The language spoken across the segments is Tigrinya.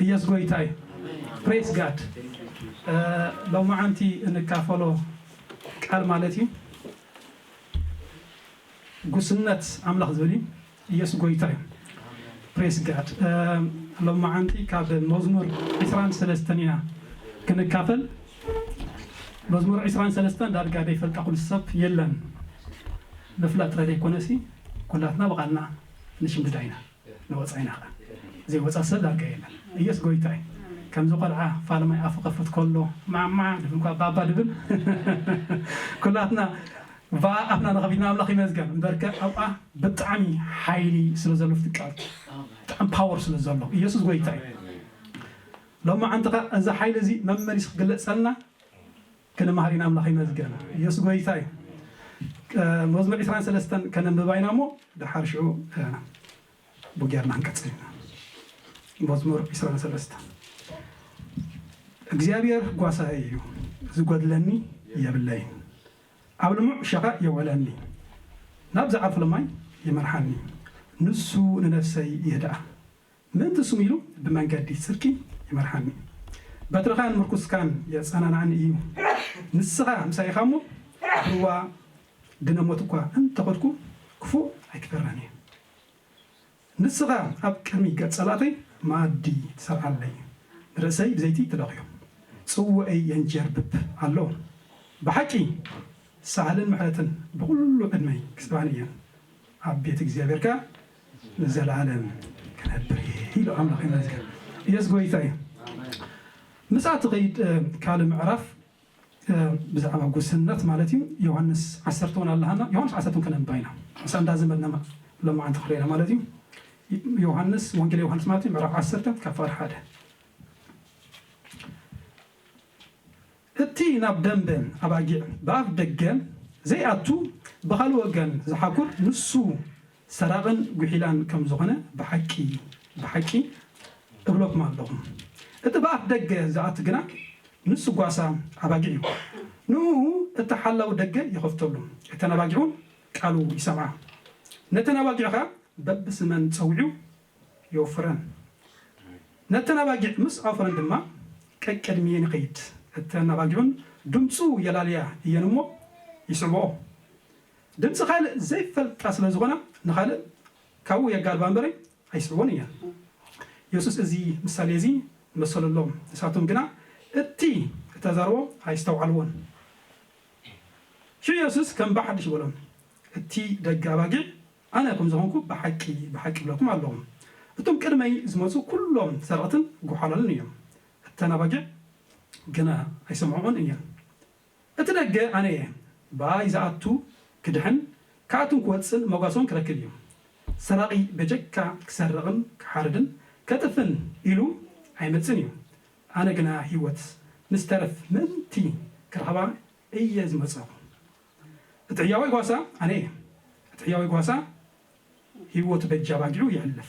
ኢየሱስ ጎይታ እዩ። Praise God። ሎማዓንቲ እንካፈሎ ቃል ማለት እዩ ጉስነት ኣምላኽ ዝብል እዩ። ኢየሱስ ጎይታ እዩ። Praise God። ሎማዓንቲ ካብ መዝሙር ዕስራን ሰለስተን ኢና ክንካፈል። መዝሙር ዕስራን ሰለስተን ዳርጋ ዘይፈልጣ ኩሉ ሰብ የለን። ምፍላጥ ጥራይ ዘይኮነሲ ኩላትና ብቓልና ንሽምድዳ ኢና። ንወፃ ኢና ኸዓ ዘይወፃ ሰብ ዳርጋ የለን። ኢየሱስ ጎይታ እዩ። ከምዚ ቆልዓ ፋልማይ ኣፉ ከፍት ከሎ ማማ ድብል እኳ ባባ ድብል ኩላትና ብኣፍና ንኸፊትና ኣምላኽ ይመስገን እምበርከ ኣብኣ ብጣዕሚ ሓይሊ ስለ ዘሎ ፍትቃል ብጣዕሚ ፓወር ስለ ዘሎ ኢየሱስ ጎይታ እዩ። ሎማዓንቲ ኸዓ እዚ ሓይሊ እዚ መመሊሱ ክግለፀልና ክንመሃር ኢና። ኣምላኽ ይመስገን። ኢየሱስ ጎይታ እዩ። መዝሙር ዕስራን ሰለስተን ከነንብባ ኢና እሞ ድሓር ሽዑ ብጌርና ክንቀፅል ኢና። መዝሙር ዕስራን ሰለስተን እግዚኣብሔር ጓሳይ እዩ፣ ዝጎድለኒ የብለይን። ኣብ ልሙዕ ሸኻ የውዕለኒ፣ ናብ ዝዓርፍሉ ማይ ይመርሓኒ። ንሱ ንነፍሰይ ይህድኣ፣ ምእንቲ ስሙ ኢሉ ብመንገዲ ጽድቂ ይመርሓኒ። በትርኻን ምርኩስካን የጸናንዓኒ እዩ። ንስኻ ምሳይ ኢኻ እሞ፣ ብርዋ ድነ ሞት እኳ እንተ ኸድኩ፣ ክፉእ ኣይክፈራን እየ። ንስኻ ኣብ ቅድሚ ገጽ ጸላእተይ መኣዲ ትሰርዓለይ፣ ንርእሰይ ብዘይቲ ትለኽዮ፣ ጽዋእይ የንጀርብብ ኣሎ። ብሓቂ ሳህልን ምሕረትን ብኹሉ ዕድመይ ክስዕባኒ እየን። ኣብ ቤት እግዚኣብሔር ከኣ ንዘለዓለም ክነብር እየ ኢሉ ኣምላኽ ይመስገን። ኢየሱስ ጎይታ እዩ። ምስኣ ትኸይድ ካልእ ምዕራፍ ብዛዕባ ጉስነት ማለት እዩ። ዮሃንስ ዓሰርተ እውን ኣለሃና። ዮሃንስ ዓሰርተ እውን ከነንባ ኢና። ምስ እንዳዘመድና ሎማዓንቲ ክሬና ማለት እዩ። ዮሃንስ ወንጌል ዮሃንስ ማለት እዩ ምዕራፍ ዓሰርተ ካብ ፍቕሪ ሓደ እቲ ናብ ደንበ ኣባጊዕ ብኣፍ ደገ ዘይኣቱ ብኻልእ ወገን ዝሓኩር ንሱ ሰራቕን ጉሒላን ከም ዝኾነ ብሓቂ ብሓቂ እብለኩም ኣለኹ። እቲ ብኣፍ ደገ ዝኣቱ ግና ንሱ ጓሳ ኣባጊዕ እዩ። ንኡ እቲ ሓላዊ ደገ ይኸፍተሉ፣ እተን ኣባጊዕ እውን ቃሉ ይሰምዓ። ነተን ኣባጊዕ ኸዓ በብስመን ጸዊዑ የውፍረን። ነተን ኣባጊዕ ምስ ኣውፈረን ድማ ቀቅድሚኤን ይኸይድ። እተን ኣባጊዑን ድምፁ የላልያ እየን እሞ ይስዕብኦ። ድምፂ ካልእ ዘይፈልጣ ስለ ዝኾና ንኻልእ ካብኡ የጋልባ እምበረ ኣይስዕብኦን እየን። የሱስ እዚ ምሳሌ እዚ መሰለሎም። ንሳቶም ግና እቲ እተዛረቦ ኣይስተውዓልዎን። ሽዑ የሱስ ከም ብሓድሽ በሎም፣ እቲ ደገ ኣባጊዕ ኣነ ከም ዝኾንኩ ብሓቂ ብሓቂ እብለኩም ኣለኹ፣ እቶም ቅድመይ ዝመጹ ኩሎም ሰረቕትን ጓሓላሉን እዮም፣ እተን ኣባጊዕ ግና ኣይሰምዕኦን እየን። እቲ ደገ ኣነ እየ፣ ብኣይ ዝኣቱ ክድሕን ክኣቱን ክወጽእን መጓሰን ክረክብ እዩ። ሰራቒ በጀካ ክሰርቕን ክሓርድን ከጥፍን ኢሉ ኣይመጽእን እዩ። ኣነ ግና ህይወት ምስ ተረፍ ምእንቲ ክረኽባ እየ ዝመጸኹ። እቲ ሕያዋይ ጓሳ ኣነ እየ። እቲ ሕያዋይ ጓሳ ህይወቱ በጃ ኣባጊዑ የሕልፍ።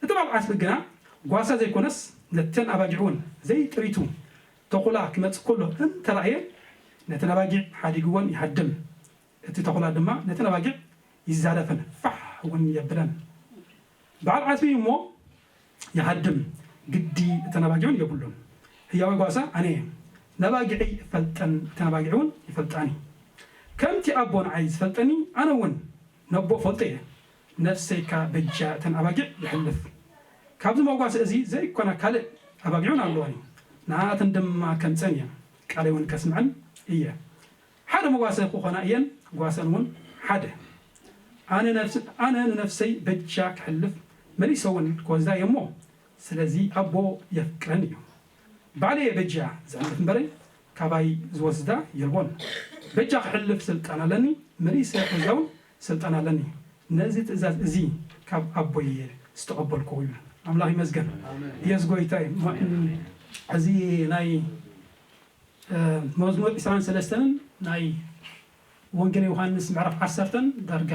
እቲ በዓል ዓስቢ ግና ጓሳ ዘይኮነስ ነተን ኣባጊዑ እውን ዘይጥሪቱ ተኹላ ክመጽእ ከሎ እንተረኣየ ነተን ኣባጊዕ ሓዲግወን ይሃድም። እቲ ተኹላ ድማ ነተን ኣባጊዕ ይዛረፈን ፋሕ እውን የብለን። በዓል ዓስቢ እዩ እሞ ይሃድም፣ ግዲ እተን ኣባጊዑን የብሉን። ህያወይ ጓሳ ኣነ እየ፣ ነባጊዐይ እፈልጠን፣ እተን ኣባጊዕ እውን ይፈልጣኒ። ከምቲ ኣቦ ንዓይ ዝፈልጠኒ ኣነ እውን ነቦ እፈልጦ እየ። ነፍሰይ ከኣ በጃ እተን ኣባጊዕ የሕልፍ። ካብዚ መጓሰ እዚ ዘይኮና ካልእ ኣባጊዑን ኣለዋኒ፣ ንኣተን ድማ ከምጸን እየ፣ ቃለይ እውን ከስምዐን እየ። ሓደ መጓሰ ክኾና እየን፣ ጓሰን እውን ሓደ። ኣነ ነፍስ-፣ ኣነ ንነፍሰይ በጃ ክሕልፍ መሊሰ እውን ክወስዳ እየ እሞ፣ ስለዚ ኣቦ የፍቅረን እዩ። ባዕለየ በጃ ዘሕልፍ እምበረ፣ ካባይ ዝወስዳ የልቦን። በጃ ክሕልፍ ስልጣን ኣለኒ፣ መሊሰ ክወስዳ እውን ስልጣን ኣለኒ። ነዚ ትእዛዝ እዚ ካብ ኣቦየ ዝተቐበልኩዎ እዩ። ኣምላኽ ይመስገን። ኣሜን። ኢየሱስ ጎይታ እዩ። ማ-፣ እዚ ናይ እ፣ መዝሙር ዕስራን ሰለስተን ናይ ወንጌል ዮሃንስ ምዕራፍ ዓሰርተን ዳርጋ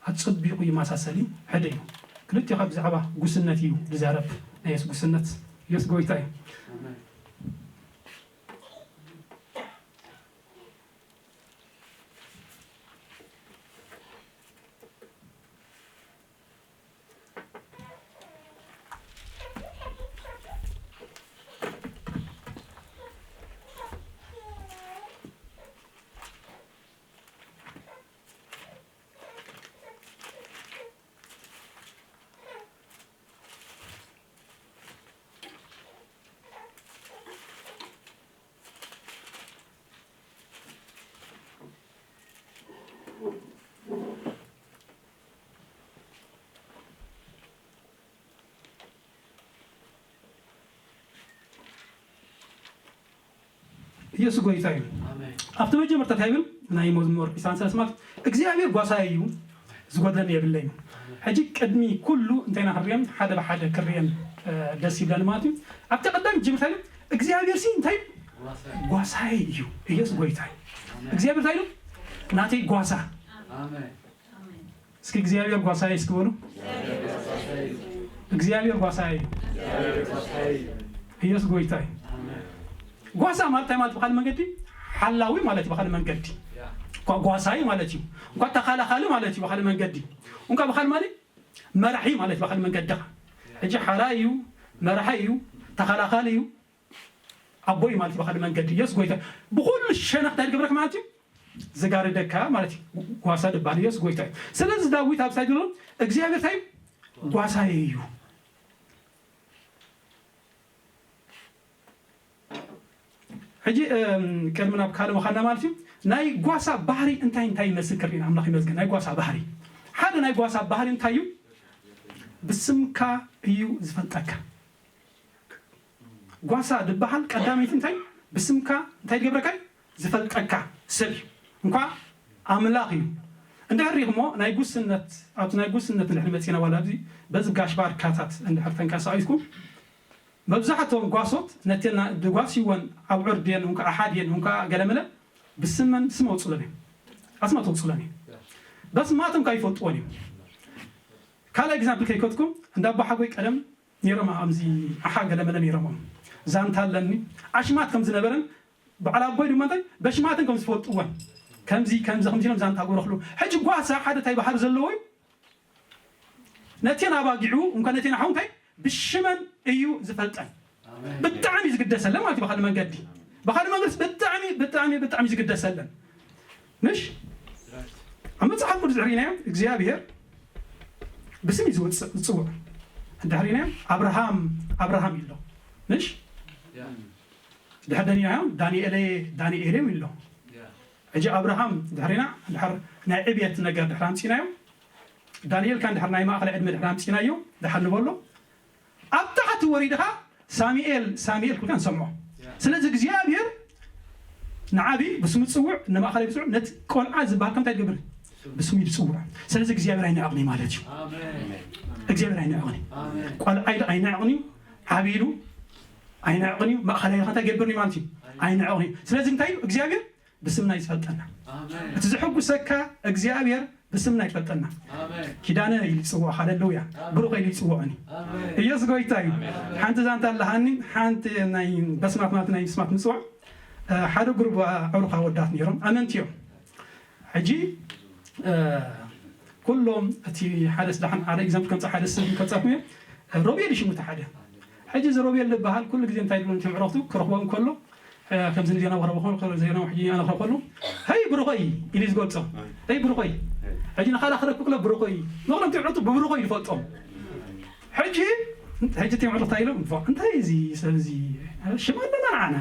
ኣጸቢቑ ይመሳሰል እዩ፣ ሕደ እዩ። ክልቲኡ ካብ ብዛዕባ ጉስነት እዩ ዝዛረብ፣ ናይ የሱስ ጉስነት። የሱስ ጎይታ እዩ። ኢየሱስ ጎይታ እዩ። ኣብቲ መጀመርታ እንታይ ይብል? ናይ መዝሙር ዕስራን ሰለስተ ማለት እግዚኣብሔር ጓሳይ እዩ፣ ዝጎድለኒ የብለይን። ሕጂ ቅድሚ ኩሉ እንታይ ኢና ክንሪኦም? ሓደ ብሓደ ክሪኦም ደስ ይብለኒ ማለት እዩ። ኣብቲ ቀዳም ጅምር እንታይ እግዚኣብሔር ሲ እንታይ ጓሳይ እዩ። ኢየሱስ ጎይታ እዩ። እግዚኣብሔር እንታይ እዩ? ናተይ ጓሳ። እስኪ እግዚኣብሔር ጓሳይ እስኪ በሉ። እግዚኣብሔር ጓሳይ እዩ። ኢየሱስ ጎይታ እዩ። ጓሳ ማለት እንታይ ማለት ብኻል መንገዲ ሓላዊ ማለት ብኻል መንገዲ ጓሳይ ማለት እዩ። እንኳ ተኻላኻሊ ማለት እዩ ብኻል መንገዲ። እንኳ ብኻል ማለት መራሒ ማለት ብኻል መንገዲ። ሕጂ ሓላይ እዩ፣ መራሒ እዩ፣ ተኻላኻሊ እዩ፣ ኣቦይ ማለት ብኻል መንገዲ ኢየሱስ ጎይታ። ብኹሉ ሸነኽ እንታይ ዝገብረካ ማለት እዩ? ዝጋርደካ ማለት እዩ። ጓሳ ድባል ኢየሱስ ጎይታ እዩ። ስለዚ ዳዊት ኣብ ሳይድ ዘሎ እግዚኣብሔር እንታይ ጓሳይ እዩ። ሕጂ ቅድሚ ናብ ካልእ ምኻድና ማለት እዩ። ናይ ጓሳ ባህሪ እንታይ እንታይ ይመስል ክርኢና ኣምላኽ ይመስገን። ናይ ጓሳ ባህሪ ሓደ ናይ ጓሳ ባህሪ እንታይ እዩ? ብስምካ እዩ ዝፈልጠካ። ጓሳ ዝበሃል ቀዳመይቲ እንታይ ብስምካ እንታይ ዝገብረካ ዝፈልጠካ ሰብ እዩ። እንኳ ኣምላኽ እዩ። እንድሕር ሪኢኹሞ ናይ ጉስነት ኣብቲ ናይ ጉስነት እንድሕር መፂና ዋላ ኣብዚ በዚ ጋሽ ባርካታት እንድሕር ተንቀሳቒስኩም መብዛሕትኦም ጓሶት ነተና ድጓስይወን ኣብ ዕርድየን እንኳ ኣሓድየን እንኳ ገለመለ ብስመን ስም ኣውፅለን እዮም። ኣስማ ተውፅለን እዮም። በስማቶም ካይፈልጥዎን እዮም። ካልእ ኤግዛምፕል ከይከትኩም እንዳ ኣቦሓጎይ ቀደም ነይሮም ኣምዚ ኣሓ ገለመለ ነይሮም ዛንታ ኣለኒ ኣሽማት ከም ዝነበረን በዓል ኣቦይ ድማ እንታይ በሽማትን ከም ዝፈልጥዎን ከምዚ ከምዚ ከምዚ ኢሎም ዛንታ ጎረኽሉ። ሕጂ ጓሳ ሓደ እንታይ ባህሪ ዘለዎ እዩ? ነቴን ኣባጊዑ እንኳ ነቴን ኣሓው እንታይ ብሽመን እዩ ዝፈልጠን። ብጣዕሚ ዝግደሰለን ማለት እዩ። ብኻልእ መንገዲ ብኻልእ መንገዲ ብጣዕሚ ብጣዕሚ ብጣዕሚ ዝግደሰለን ምሽ ኣብ መጽሓፍ ቅዱስ ርኢናዮ እግዚኣብሔር ብስም እዩ ዝወፅእ ዝፅውዕ። እንድሕሪናዮ ኣብርሃም ኣብርሃም ይሎ ምሽ ድሕር ደኒናዮ ዳንኤለ ዳንኤለ ይሎ። ሕጂ ኣብርሃም ድሕሪና ድሕር ናይ ዕብየት ነገር ድሕር ኣምፂናዮ ዳንኤል ካን ድሕር ናይ ማእኸል ዕድመ ድሕር ኣምፂናዮ ድሓር ንበሎ ኣብ ታሕቲ ወሪድኻ ሳሙኤል ሳሙኤል ኩልካ ንሰምዖ። ስለዚ እግዚኣብሔር ንዓቢ ብስሙ ዝፅውዕ ንማእኸላይ ብፅውዕ ነቲ ቆልዓ ዝበሃል ከምታይ ትገብር ብስሙ ይፅውዕ። ስለዚ እግዚኣብሔር ኣይንዕቕኒ ማለት እዩ። እግዚኣብሔር ኣይንዕቕኒ ቆልዓ ኢሉ ኣይንዕቕኒ ዓቢ ኢሉ ኣይንዕቕኒ ማእኸላይ እንታይ ገብርኒ ማለት እዩ። ኣይንዕቕኒ ስለዚ እንታይ እዩ እግዚኣብሔር ብስምና ይዝፈልጠና። እቲ ዝሕጉሰካ እግዚኣብሔር ብስምና ይፈልጠና። ኪዳነ ኢሉ ይፅውዖ ሃለሉያ ብሩኸ ኢሉ ይፅውዖኒ። ኢየሱስ ጎይታ እዩ። ሓንቲ ዛንታ ኣለሃኒ ሓንቲ ናይ በስማት ማለት ናይ ስማት ምፅዋዕ ሓደ ጉሩብ ኣዕሩኻ ወዳት ነይሮም ኣመንቲ እዮም። ሕጂ ኩሎም እቲ ሓደ ስዳሕን ሓደ ኤግዛምፕል ከምፃ ሓደ ስም ከምፃኩም እየ ሮቤል ይሽሙ እቲ ሓደ ሕጂ እዚ ሮቤል ዝበሃል ኩሉ ግዜ እንታይ ድብሉ ነቲ ምዕረኽቱ ክረኽቦም ከሎ ከምዚ ንዜና ክረኽቦ ዜና ሕጂ ኣነ ክረኽበሉ ሀይ ብሩኸይ ኢሉ ዝገልፆ ሀይ ብሩኸይ ሕጂ ንኻላ ክረክብ ክለ ብሩኸይ ምኽሎም እቲ ምዕረኽቱ ብብሩኸይ ይፈልጦም። ሕጂ ሕጂ እቲ ምዕረኽታ ኢሎም እንታይ እዚ ሰብ እዚ ሽም ኣለና ንዓና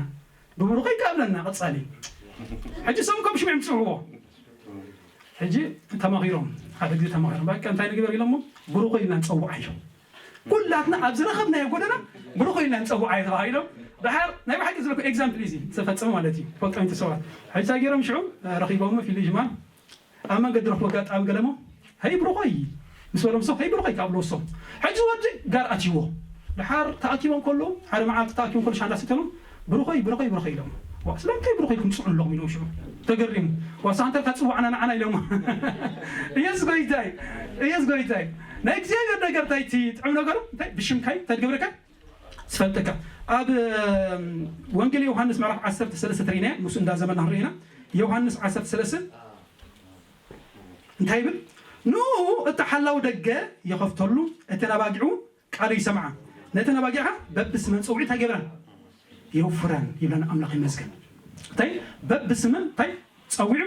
ብብሩኸይ ክኣብለና ቀፃሊ ሕጂ ሰም ከም ሽም እዮም ዝፅውዕዎ ሕጂ ተማኺሮም ሓደ ግዜ ተማኺሮም በቃ እንታይ ንግበር ኢሎሞ ብሩኸይ ኢልና ንፀውዓዮ። ኩላትና ኣብ ዝረኸብናዮ ጎደና ብሩኸይ ኢልና ንፀውዓዮ ተባሂሎም ድሓር ናይ ብሓቂ ዝለኩ ኤግዛምፕል እዚ ዝተፈፀመ ማለት እዩ። ፈልጦም ሰባት ሕጂ እንታይ ገይሮም ሽዑ ረኺቦም ፊልጅማ ኣብ መንገዲ ረኽቦ ኣጋጣሚ ገለሞ ሀይ ብሩኸይ ምስ በሎም ሰው ሀይ ብሩኸይ ካብ ለወሶም ሕጂ ወዲ ጋር ኣትይዎ ድሓር ተኣኪቦም ከሎ ሓደ መዓልቲ ተኣኪቦም ከሎ ሻንዳ ሲተሎም ብሩኸይ ብሩኸይ ብሩኸይ ኢሎም ዋ ስለምንታይ ብሩኸይ ክምፅዑ ኣለኹም ኢሎም ሽዑ ተገሪሙ ዋ ሳንተልካ ፅዋዕና ንዓና ኢሎም ኢየሱስ ጎይታይ ኢየሱስ ጎይታይ ናይ እግዚኣብሔር ነገር እንታይ እቲ ጥዑም ነገሩ እንታይ ብሽምካይ እንታይ ትገብረካ ዝፈልጠካ ኣብ ወንጌል ዮሃንስ ምዕራፍ ዓሰርተ ሰለስተ ተሪእናዮ ምስ እንዳ ዘመና ንሪኢና ዮሃንስ ዓሰርተ ሰለስተ እንታይ ይብል? ንኡ እቲ ሓላው ደገ ይኸፍተሉ፣ እተን ኣባጊዑ ቃሉ ይሰምዓ፣ ነተን ኣባጊዕ ኸዓ በብስመን ጸዊዑ እንታይ ይገብረን? የውፍረን ይብለና። ኣምላኽ ይመስገን። እንታይ በብስመን እንታይ ጸዊዑ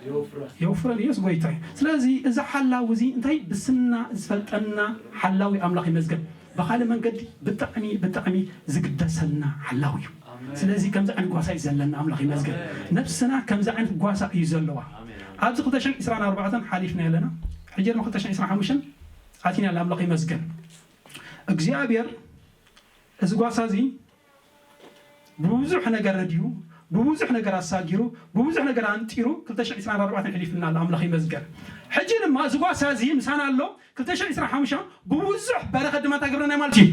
የውፍረን። የውፍረን ኢየሱስ ጎይታ እዩ። ስለዚ እዚ ሓላው እዚ እንታይ ብስምና ዝፈልጠና ሓላው እዩ። ኣምላኽ ይመስገን። ብኻልእ መንገዲ ብጣዕሚ ብጣዕሚ ዝግደሰልና ሓላው እዩ። ስለዚ ከምዚ ዓይነት ጓሳ እዩ ዘለና። ኣምላኽ ይመስገን። ነብስና ከምዚ ዓይነት ጓሳ እዩ ዘለዋ። ኣብዚ ክልተ ሽሕን ዕስራን ኣርባዕተን ሓሊፍና ኣለና። ሕጂ ድማ ክልተ ሽሕን ዕስራን ሓሙሽተን ኣቲና ኣለ። ኣምላኽ ይመስገን። እግዚኣብሔር እዚ ጓሳ እዚ ብብዙሕ ነገር ረድዩ ብብዙሕ ነገር ኣሳጊሩ፣ ብብዙሕ ነገር ኣንጢሩ፣ ክልተ ሽሕን ዕስራን ኣርባዕተን ሕሊፍና ኣሎ። ኣምላኽ ይመስገን። ሕጂ ድማ እዚ ጓሳ እዚ ምሳና ኣሎ። ክልተ ሽሕን ዕስራን ሓሙሽተን ብብዙሕ በረኸት ድማ እንታይ ገብረና ማለት እዩ?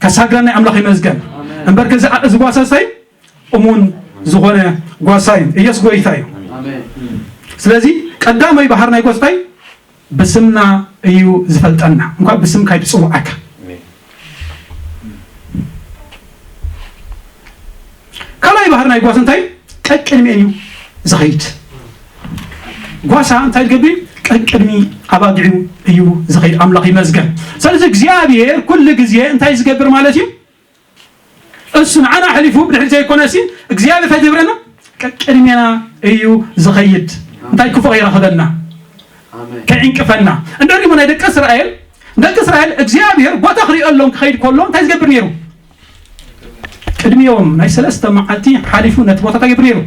ከሳግረና። ኣምላኽ ይመስገን። ኣሜን። እምበር ከዚ እዚ ጓሳ እንታይ እሙን ዝኾነ ጓሳ እዩ። ኢየሱስ ጎይታ እዩ። ኣሜን። ስለዚ ቀዳማይ ባህር ናይ ጓስታይ ብስምና እዩ ዝፈልጠና። እንኳን ብስምካ ይጽውዓካ። ኣሜን። ካልኣይ ባህር ናይ ጓሳ እንታይ? ቀቅድሚኤን እዩ ዝኸይድ። ጓሳ እንታይ ዝገብር? ቀቅድሚ ኣባጊዑ እዩ ዝኸይድ። ኣምላኽ ይመስገን። ስለዚ እግዚኣብሔር ኩሉ ግዜ እንታይ ዝገብር ማለት እዩ? እሱ ንዓና ኣሕሊፉ ብድሕሪት ዘይኮነሲ እግዚኣብሔር እንታይ ዝገብረና? ቀቅድሜና እዩ ዝኸይድ። እንታይ ክፉእ ከይረኽበና፣ ኣሜን። ከይዕንቅፈና። እንደሪሞ ናይ ደቂ እስራኤል፣ ደቂ እስራኤል እግዚኣብሔር ቦታ ክሪኦሎም ክኸይድ ከሎ እንታይ ዝገብር ነይሩ? ቅድሚኦም ናይ ሰለስተ መዓልቲ ሓሊፉ ነቲ ቦታ እንታይ ገብር ነይሩ?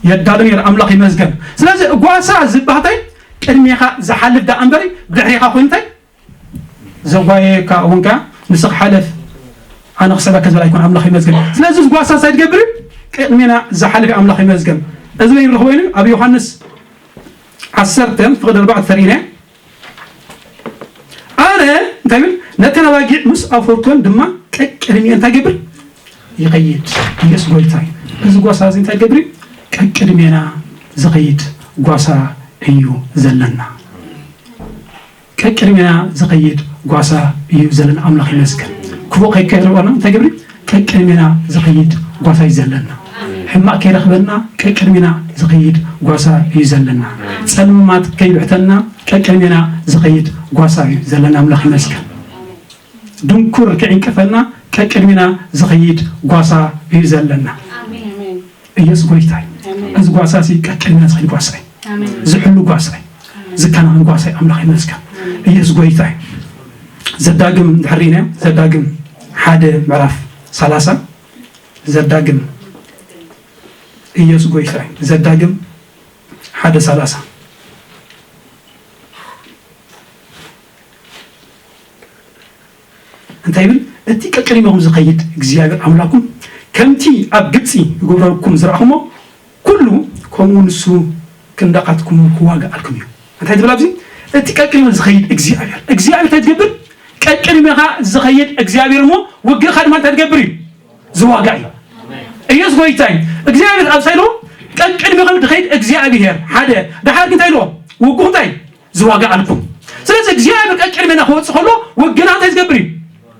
የዳሉ ነይሩ። ኣምላኽ ይመስገን። ስለዚ ጓሳ ዝበሃል እንታይ? ቅድሜኻ ዝሓልፍ ደኣ እምበሪ ብድሕሪኻ ኮይኑ እንታይ? ዘጓየየካ እውን ከኣ ንስኻ ሓለፍ፣ ኣነ ክስዕበካ ዝበል ኣይኮን። ኣምላኽ ይመስገን። ስለዚ ጓሳ እንታይ ትገብር? ቅድሜና ዝሓልፍ ኣምላኽ ይመስገን። እዚ በይ ንረኽቦ ኢሉ ኣብ ዮሃንስ ዓሰርተ ፍቕዲ ኣርባዕተ ተሪእና። ኣነ እንታይ ብል? ነተን ኣባጊዕ ምስ ኣፈርኩወን ድማ ቀቅድሚኤን እንታይ ገብር? ይኸይድ። ኢየሱስ ጎይታ እዩ። እዚ ጓሳ እዚ እንታይ ገብር? ቀቅድሜና ዝኸይድ ጓሳ እዩ ዘለና። ቀቅድሜና ዝኸይድ ጓሳ እዩ ዘለና። ኣምላኽ ይመስገን። ክፉእ ከይከይረበና እንታይ ገብር? ቀቅድሜና ዝኸይድ ጓሳ እዩ ዘለና። ሕማቕ ከይረኽበና ቀቅድሜና ዝኸይድ ጓሳ እዩ ዘለና። ጸልማት ከይብሕተና ቀቅድሜና ዝኸይድ ጓሳ እዩ ዘለና። ኣምላኽ ይመስገን። ድንኩር ከይዕንቅፈና ቀቅድሜና ዝኸይድ ጓሳ እዩ ዘለና። ኣሜን። ኢየሱስ ጎይታ እዩ። ኣሜን። እዚ ጓሳ እዚ ቀቅድሜና ዝኸይድ ጓሳ እዩ። ኣሜን። ዝሕሉ ጓሳ እዩ። ኣሜን። ዝከናኸን ጓሳ እዩ። ኣምላኽ ይመስገን። ኣሜን። ኢየሱስ ጎይታ እዩ። ዘዳግም እንድሕር ርኢና፣ ዘዳግም ሓደ ምዕራፍ ሰላሳ፣ ዘዳግም፣ ኢየሱስ ጎይታ እዩ። ዘዳግም ሓደ ሰላሳ እንታይ ይብል? እቲ ቀቅድሜኹም ዝኸይድ እግዚኣብሔር ኣምላኽኩም ከምቲ ኣብ ግብጺ ክገብረልኩም ዝረኣኹሞ ኩሉ ከምኡ ንሱ ክንዳኻትኩም ክዋጋኣልኩም እዩ። እንታይ ትብል ኣብዚ? እቲ ቀቅድሜኹም ዝኸይድ እግዚኣብሔር፣ እግዚኣብሔር እንታይ ትገብር? ቀቅድሜኻ ዝኸይድ እግዚኣብሔር እሞ ውግእኻ ድማ እንታይ ትገብር እዩ? ዝዋጋእ እዩ። ኢየሱስ ጎይታ እዩ። እግዚኣብሔር ኣብ ሳይሎ ቀቅድሜኹም ዝኸይድ እግዚኣብሔር ሓደ። ደሓር ግን እንታይ ኢልዎ? ውግኡ እንታይ? ዝዋጋኣልኩም። ስለዚ እግዚኣብሔር ቀቅድሜና ክወጽእ ከሎ ውግና እንታይ ዝገብር እዩ?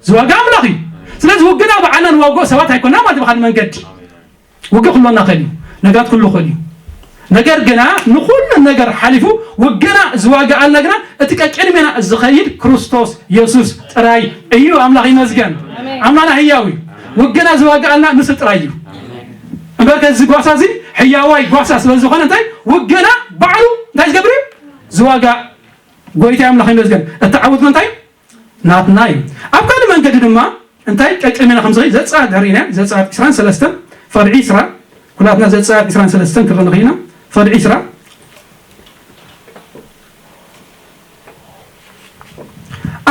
ዝዋጋ ኣምላኽ እዩ። ስለዚ ውግና ባዕልና ንዋግኦ ሰባት ኣይኮና ማለት ብኻልእ መንገዲ። ውግእ ክህልወና ይኽእል እዩ። ነጋት ክህሉ ይኽእል እዩ። ነገር ግና ንኹሉ ነገር ሓሊፉ ውግና ዝዋጋኣልና ግና እቲ ቀቅድሜና ዝኸይድ ክርስቶስ የሱስ ጥራይ እዩ። ኣምላኽ ይመስገን። ኣሜን። ኣምላኽና ህያው እዩ። ውግና ዝዋጋኣልና ንሱ ጥራይ እዩ። እምበር ከዚ ጓሳ እዚ ህያዋይ ጓሳ ስለ ዝኾነ እንታይ ውግና ባዕሉ እንታይ ዝገብር እዩ? ዝዋጋ ጎይታ ኣምላኽ ይመስገን። እቲ ዓወት እንታይ? ናትና እዩ። ኣብ ካልእ መንገዲ ድማ እንታይ ቀቅድሜና ከም ዝኸይድ ዘጸኣት ርኢና፣ ዘጸኣት ዕስራን ሰለስተን ፍቕዲ ዕስራ፣ ኩላትና ዘጸኣት ዕስራን ሰለስተን ክርኢ ንኽኢልና፣ ፍቕዲ ዕስራ፣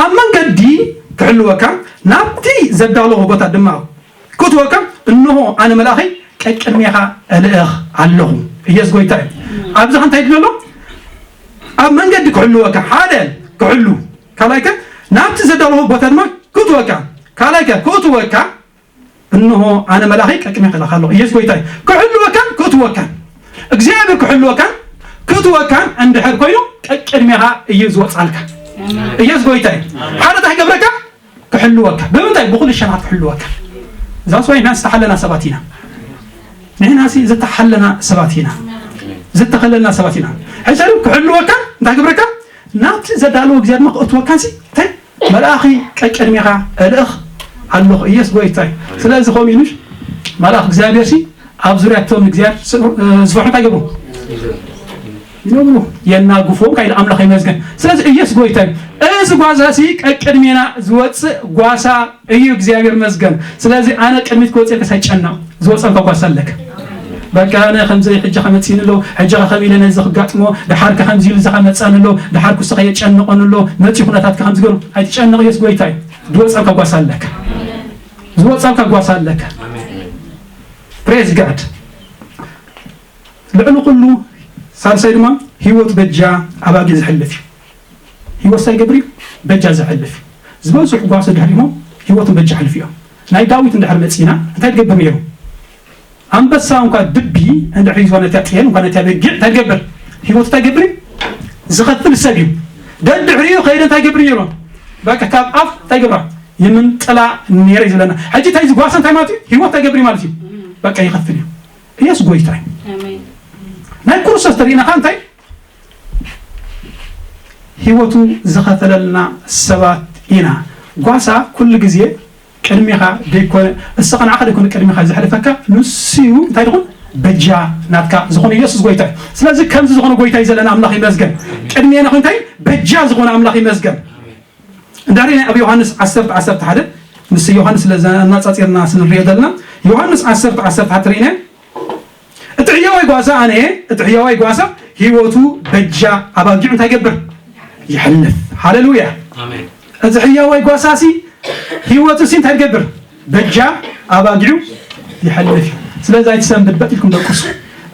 ኣብ መንገዲ ክሕልወካ፣ ናብቲ ዘዳለኹ ቦታ ድማ ክእትወካ፣ እንሆ ኣነ መልኣኸይ ቀቅድሜኻ እልእኽ ኣለኹ። ኢየሱስ ጎይታ እዩ። ኣብዚ እንታይ ይብል ኣሎ? ኣብ መንገዲ ክሕልወካ፣ ሓደ ክሕሉ፣ ካልኣይከ ናብቲ ዘዳለኹ ቦታ ድማ ክእትወካ፣ ካልኣይከ ክእትወካ፣ እንሆ ኣነ መልኣኸይ ቀቅድሜኻ እልእኽ ኣለኹ። ኢየሱስ ጎይታ እዩ። ክሕልወካን ክእትወካን፣ እግዚኣብሔር ክሕልወካን ክእትወካን እንድሕር ኮይኑ ቀቅድሜኻ እዩ ዝወጽኣልካ። ኢየሱስ ጎይታ እዩ። ሓደ እንታይ ክገብረካ? ክሕልወካ። ብምንታይ? ብኹሉ ሸናት ክሕልወካ። እዛ ሰው ንሕና ዝተሓለና ሰባት ኢና። ንሕና ሲ ዝተሓለና ሰባት ኢና። ዝተኸለልና ሰባት ኢና። ሕጂ ክሕልወካ እንታይ ክብረካ? ናብቲ ዘዳለወ እግዚኣብሔር ድማ ክእትወካ ሲ እንታይ? መልኣኺ ቀቅድሜኻ እልእኽ ኣለኹ። ኢየሱስ ጎይታ እዩ። ስለዚ ከምኡ ኢሉ መልኣኽ እግዚኣብሔር ሲ ኣብ ዙርያ እቶም እግዚኣብሔር ዝፈርሑ እንታይ ገብሩ? ይነብሩ፣ የናግፉ፣ እንታይ ኢሉ ኣምላኽ ይመስገን። ስለዚ ኢየሱስ ጎይታ እዩ። እዚ ጓሳ ሲ ቀቅድሜና ዝወጽእ ጓሳ እዩ። እግዚኣብሔር ይመስገን። ስለዚ ኣነ ቅድሚት ክወጽእ ኢልካ ኣይትጨነቕ። ዝወጸልካ ጓሳ ኣለካ። በቃ ኣነ ከምዚ ሕጂ ከመጽእኒ ኣሎ፣ ሕጂ ከ ከም ኢለ ነዚ ክጋጥሞ፣ ደሓር ከ ከምዚ ኢሉ እዛ ከመጽኣኒ ኣሎ፣ ደሓር ክሱ ከየጨንቐኒ ኣሎ፣ መጺኡ ኩነታት ከ ከምዚ ገሩ፣ ኣይትጨነቕ፣ ኢየሱስ ጎይታ እዩ። ዝወጸልካ ጓሳ ኣለካ። ዝወጸልካ ጓሳ ኣለካ። ፕሬዝ ጋድ። ልዕሊ ኩሉ ሳልሳይ ድማ ህይወት በጃ ኣባጊዕ ዝሕልፍ እዩ። ህይወት እንታይ ይገብር እዩ? በጃ ዘሕልፍ እዩ። ዝበዝሑ ጓሶት ድሕሪኦም ህይወቶም በጃ ሕልፍ እዮም። ናይ ዳዊት እንድሕር መጺና እንታይ ትገብር ነይሩ? ኣንበሳ እንኳ ድቢ እንድሕር ይዞ ነታ ጤል እንኳ ነታ በጊዕ እንታይ ትገብር? ህይወት እንታይ ይገብር እዩ? ዝኸፍል ሰብ እዩ። ደድሕሪኡ ከይደ እንታይ ይገብር ነይሩ? በቃ ካብ ኣፍ እንታይ ይገብራ? ይምንጥላ ነይረ እዩ ዝብለና። ሕጂ እንታይ እዚ ጓሳ እንታይ ማለት እዩ? ህይወት እንታይ ይገብር እዩ ማለት እዩ? በቃ ይኸፍል እዩ። ኢየሱስ ጎይታ እዩ። ናይ ክርስቶስ ተሪእና ከ እንታይ ህይወቱ ዝኸፈለልና ሰባት ኢና። ጓሳ ኩሉ ግዜ ቅድሚኻ ደይኮነ፣ እስኻ ንዓኻ ደይኮነ ቅድሚኻ ዘሕልፈካ፣ ንሱ እዩ እንታይ ድኹን በጃ ናትካ ዝኾነ ኢየሱስ ጎይታ እዩ። ስለዚ ከምዚ ዝኾነ ጎይታ እዩ ዘለና ኣምላኽ ይመስገን። ቅድሜና እንታይ በጃ ዝኾነ ኣምላኽ ይመስገን። እንዳ ርኢና ኣብ ዮሃንስ ዓሰርተ ዓሰርተ ሓደ ምስ ዮሃንስ ስለ ኣነጻጺርና ስንሪኦ ዘለና ዮሃንስ ዓሰርተ ዓሰርተ ሓደ ርኢና እቲ ሕያዋይ ጓሳ ኣነ እየ፣ እቲ ሕያዋይ ጓሳ ህይወቱ በጃ ኣባጊዑ እንታይ ይገብር? ይሕልፍ። ሃሌሉያ። ኣሜን። እዚ ሕያዋይ ጓሳ ሲ ህይወቱ ሲ እንታይ ይገብር? በጃ ኣባጊዑ ይሕልፍ እዩ። ስለዚ ኣይትሰንብድ በጥ ኢልኩም ደቅሱ።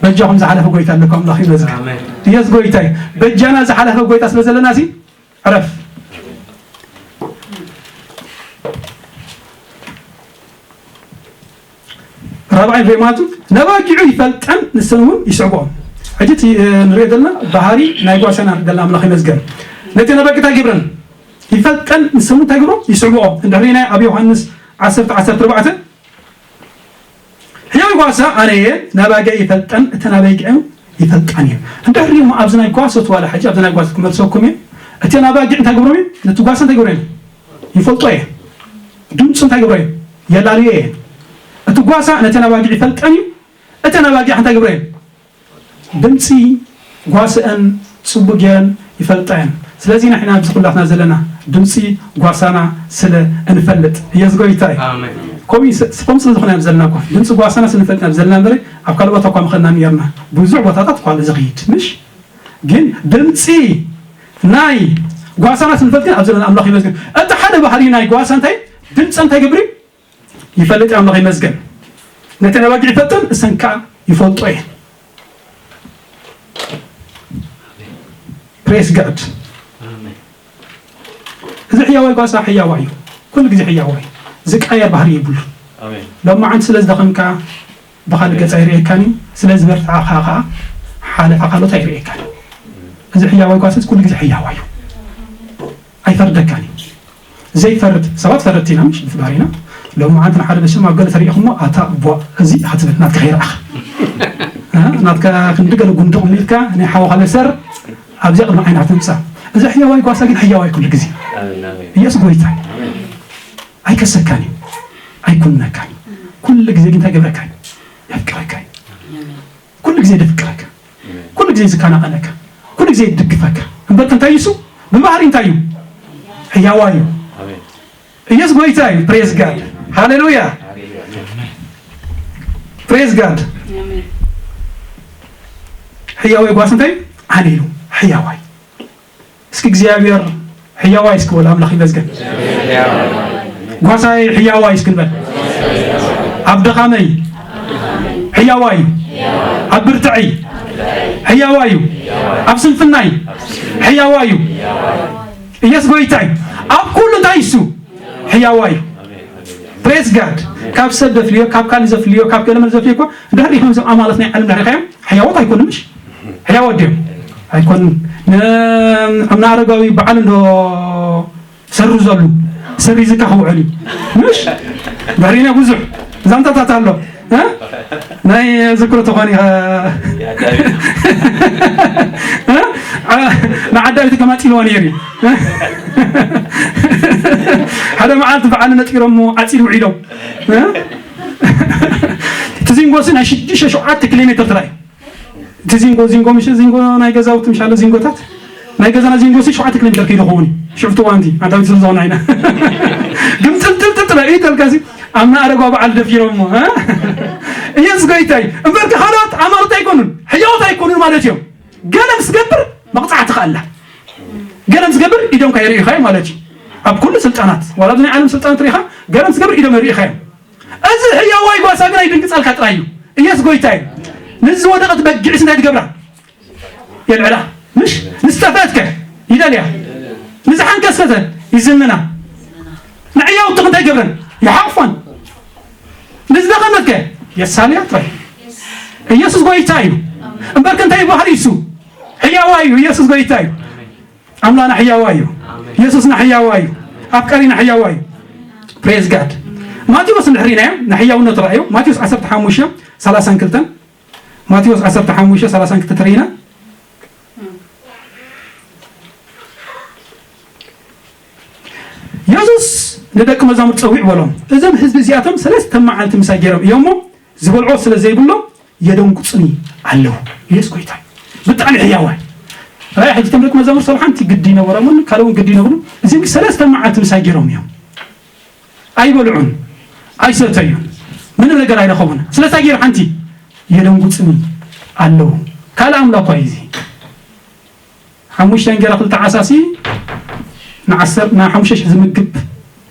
በጃኹም ዝሓለፈ ጎይታ ኣለኩም ኣምላኽ ይመስገን። ኣሜን። ኢየሱስ ጎይታ እዩ። በጃና ዝሓለፈ ጎይታ ስለ ዘለና ሲ ዕረፍ። ራብዓይ ንሪኦ ማለት እዩ፣ ነባጊዑ ይፈልጠን ንሰን እውን ይስዕብኦም። ሕጂ እቲ ንሪኦ ዘለና ባህሪ ናይ ጓሳና ደላ ኣምላኽ ይመስገን። ነቲ ነባጊዕ እንታይ ይገብረን? ይፈልጠን ንሰን እንታይ ይገብሮ? ይስዕብኦም። እንድሕሪና ኣብ ዮሃንስ ዓሰርተ ዓሰርተ ኣርባዕተ ሕያው ጓሳ ኣነ እየ፣ ነባጊዕ ይፈልጠን እተን ኣባጊዕ ይፈልጣን እየን። እንድሕሪ እሞ ኣብዚ ናይ ጓሶት ዋላ ሕጂ ኣብዚ ናይ ጓሶት ክመልሰኩም እየ። እተን ኣባጊዕ እንታይ ግብሮም እየ? ነቲ ጓሳ እንታይ ግብሮ እየ? ይፈልጦ እየ። ድምፁ እንታይ ግብሮ እየ? የላልዮ እየ። እቲ ጓሳ ነተን ኣባጊዕ ይፈልጠን እዩ። እተን ኣባጊዕ እንታይ ግብሮ እየ? ድምፂ ጓስአን ፅቡቅ ገይረን ይፈልጣ እየን። ስለዚ ኢና ሕና ኣብዚ ኩላትና ዘለና ድምፂ ጓሳና ስለ እንፈልጥ። ኢየሱስ ጎይታ እዩ። ኣሜን። ከምኡ ስ-፣ ከምኡ ስለ ዝኾነ እዮም ዘለና እኮ። ድምፂ ጓሳና ስለ እንፈልጥ እዮም ዘለና እምበር ኣብ ካልእ ቦታ እኳ ምኸድና ነይርና። ብዙሕ ቦታታት እኳ ኣሎ ዝኸይድ፣ ምሽ? ግን ድምፂ ናይ ጓሳና ስለ እንፈልጥ ግን ኣብ ዘለና ኣምላኽ ይመስገን። እቲ ሓደ ባህሪ ናይ ጓሳ እንታይ? ድምፂ እንታይ ይገብር እዩ? ይፈልጥ ኣምላኽ ይመስገን። ነተን ኣባጊዕ ይፈልጠን፣ እሰን ከኣ ይፈልጦ እየን። ፕሬስ ጋድ። ኣሜን። እዚ ሕያዋይ ጓሳ ሕያዋይ እዩ። ኩሉ ግዜ ሕያዋይ። ዝቃየር ባህሪ የብሉን። ኣሜን። ሎማዓንቲ ስለ ዝደኸምካ ብኻልእ ገጽ ኣይርእየካን እዩ። ስለ ዝበርትዓኻ ከኣ ሓለፋ ካልኦት ኣይርእየካን እዩ። እዚ ሕያዋይ ጓሳ እዚ ኩሉ ግዜ ሕያዋይ እዩ። ኣይፈርደካን እዩ። ዘይፈርድ፣ ሰባት ፈረድቲ ኢና፣ ምሽ ብፍቃር ኢና። ሎሚ መዓልቲ ንሓደ በስም ኣብ ገለ ተሪኢኹሞ፣ ኣታ ቧ፣ እዚ ኢኻ ትብል፣ ናትካ ከይረኣኻ። እ? ናትካ ክንዲ ገለ ጉንዲ ቁሚልካ፣ ናይ ሓውኻ በሰር ኣብዚኣ ቅድሚ ዓይንኻ ትምጻእ። እዚ ሕያዋይ ጓሳ ግን ሕያዋይ ኩሉ ግዜ። ኣሜን፣ ኣሜን። ኢየሱስ ጎይታ እዩ። ኣሜን። ኣይከሰካን እዩ። ኣይኩንነካን እዩ። ኩሉ ግዜ ግን እንታይ ገብረካ እዩ? የፍቅረካ እዩ። ኣሜን። ኩሉ ግዜ ደፍቅረካ፣ ኣሜን። ኩሉ ግዜ ዝከናኸነካ፣ ኩሉ ግዜ ይድግፈካ። እምበር እንታይ እዩ እሱ? ብባህሪ እንታይ እዩ? ሕያዋይ እዩ። ኣሜን። ኢየሱስ ጎይታ እዩ። ፕሬዝ ጋድ። ሃሌሉያ። ሃሌሉያ። ፕሬዝ ጋድ። ኣሜን። ሕያዋይ ጓስ እንታይ? ኣነ ኢሉ። ሕያዋይ። እስኪ እግዚኣብሔር ሕያዋይ እስኪ በል፣ ኣምላኽ ይመስገን። ጓሳይ ሕያዋይ እስኪ ንበል። ኣብ ድኻመይ ሕያዋይ እዩ። ኣብ ብርትዐይ ሕያዋይ እዩ። ኣብ ስንፍናይ ሕያዋይ እዩ። ኢየሱስ ጎይታ እዩ። ኣብ ኩሉ እንታይ እሱ ሕያዋይ እዩ። ፕሬዝ ጋድ። ካብ ሰብ ዘፍልዮ፣ ካብ ካልእ ዘፍልዮ፣ ካብ ገለመለ ዘፍልዮ እኮ እንድሕር ኢኹም እዞም ኣማልኽቲ ናይ ዓለም እንድሕር ኢኻዮም ሕያዎት ኣይኮኑን፣ ምሽ? ሕያዎት ድዮም? ኣይኮኑን። ን-፣ ኣምና ኣረጋዊ በዓል እንዶ ሰሩ ዘሉ፣ ሰሪዝካ ክውዕል እዩ። ምሽ? ድሕሪና ብዙሕ ዛንታታት ኣሎ። እ? ናይ ዝክሮ ተኾኒ፣ እ? እ? ዓ-፣ ንዓዳዊት ከማፂልዋ ነይሩ እዩ። ሓደ መዓልቲ በዓል ነጢሮሞ ዓፂድ ውዒሎም። እ? እቲ ዚንጎ ሲ ናይ ሽዱሽተ ሸውዓተ ኪሎ ሜትር ጥራይ። እቲ ዚንጎ፣ ዚንጎ፣ ምሽ ዚንጎ ናይ ገዛውቲ፣ ምሽ ኣሎ ዚንጎታት። ናይ ገዛና ዚንጎ ሲ ሸውዓተ ኪሎ ሜትር ከይዱ ኸውን እዩ። ሽፍቲ ዋንቲ፣ ኣዳዊት ስለ ዝኾና ኢና። ግን ጥልጥልጥልጥል ኢተልካ ሲ ኣብ ናዕረጓ በዓል ደፊሮሞ፣ እ? ኢየሱስ ጎይታ እዩ። እምበርከ ካልኦት ኣማልኽቲ ኣይኮኑን፣ ሕያዎት ኣይኮኑን ማለት እዮም። ገለ ምስ ገብር መቕጻዕቲ ከኣላ። ገለ ምስ ገብር ኢዶም ከይርእዩኻ ማለት እዩ። ኣብ ኩሉ ስልጣናት፣ ዋላ ናይ ዓለም ስልጣናት ርኢኻ፣ ገለ ምስ ገብር ኢዶም ይርእኻ እዮም። እዚ ሕያዋይ ጓሳ ግን ኣይድንግጸልካ ጥራይ እዩ። ኢየሱስ ጎይታ እዩ። ንዝወደቐት በጊዕስ እንታይ ትገብራ? የልዕላ። ምሽ ንዝጠፍአትከ ይደልያ። ንዝሓንከሰተ ይዝንና። ንሕያውትኽ እንታይ ይገብረን? ይሓቑፈን። ንዝደኸመትከ የሳልያ ጥራይ። ኢየሱስ ጎይታ እዩ። እምበርከ እንታይ ባህሪ እሱ? ሕያዋ እዩ። ኢየሱስ ጎይታ እዩ። ኣምላኽና ሕያዋ እዩ። ኢየሱስና ሕያዋ እዩ። ኣፍቃሪና ሕያዋ እዩ። Praise God። ማቴዎስ እንድሕር ርኢናዮ ንሕያውነቱ ረኣዩ። ማቴዎስ ዓሰርተ ሓሙሽተ ሰላሳን ክልተን፣ ማቴዎስ ዓሰርተ ሓሙሽተ ሰላሳን ክልተን ተሪኢና፣ የሱስ ንደቂ መዛሙርቱ ጸዊዑ በሎም፣ "እዞም ህዝቢ እዚኣቶም ሰለስተ መዓልቲ ምሳይ ገይሮም እዮም እሞ፣ ዝበልዖ ስለ ዘይብሎም የደንጉጹኒ ኣለዉ።" ኢየሱስ ጎይታ እዩ። ብጣዕሚ ሕያዋይ። ራእይ ሕጂ እቶም ደቂ መዛሙርቱ ሰብዓ ሓንቲ ግዲ ይነበሮምን ካልእ እውን ግዲ ይነብሩ። እዚኦም ሰለስተ መዓልቲ ምሳይ ገይሮም እዮም። ኣይበልዑን፣ ኣይሰተዩን፣ ምንም ነገር ኣይረኸቡን። ስለታ ገይሩ ሓንቲ የደንጉጽኒ ኣለዉ። ካልእ ኣምላኽ እኳ እዩ እዚ። ሓሙሽተ እንጀራ ክልተ ዓሳሲ ንዓሰር-፣ ንሓሙሽተ ሽሕ ዝምግብ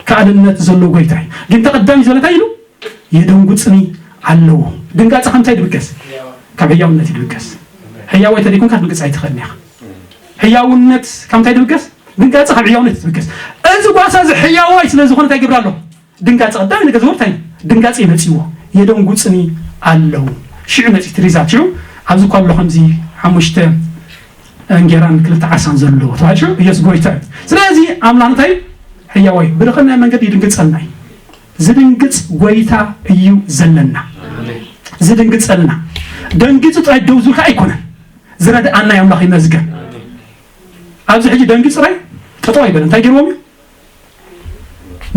ከኣልነት ዘለዎ ጎይታ እዩ። ግን ተቐዳሚ ዘሎ እንታይ ኢሉ? "የደንጉጽኒ ኣለዉ።" ድንጋጸ ካብ እንታይ ድብገስ? ካብ ሕያውነት እዩ ድብገስ። ሕያዋይ ተደይኮንካ ክትድንግጽ ኣይትኽእልን ኢኻ። ሕያውነት ካብ እንታይ ድብገስ? ድንጋጸ ካብ ሕያውነት እዩ ድብገስ። እዚ ጓሳ እዚ ሕያዋይ ስለ ዝኾነ እንታይ ይገብር ኣሎ? ድንጋጸ ቀዳሚ ነገር ዝወርድ እንታይ እዩ? ድንጋጸ ይመጽእዎ። "የደንጉጽኒ ኣለዉ።" ሽዑ መጺኡ እቲ ሪዛልት ሽዑ ኣብዚ እኳ ኣሎ ከምዚ ሓሙሽተ እንጌራን ክልተ ዓሳን ዘለዎ ተባሂሉ ሽዑ ኢየሱስ ጎይታ እዩ። ስለዚ ኣምላኽ እንታይ ሕያዋይ ብድኽናይ መንገዲ ይድንግጸልና እዩ። ዝድንግጽ ጎይታ እዩ ዘለና። ዝድንግጸልና። ደንጊጹ ጥራይ ደው ዝብል ከኣ ኣይኮነን። ዝረድኣና እዩ ኣምላኽ ይመስገን። ኣብዚ ሕጂ ደንጊጹ ጥራይ ጠጠው ኣይበለን። እንታይ ገይርዎም እዩ?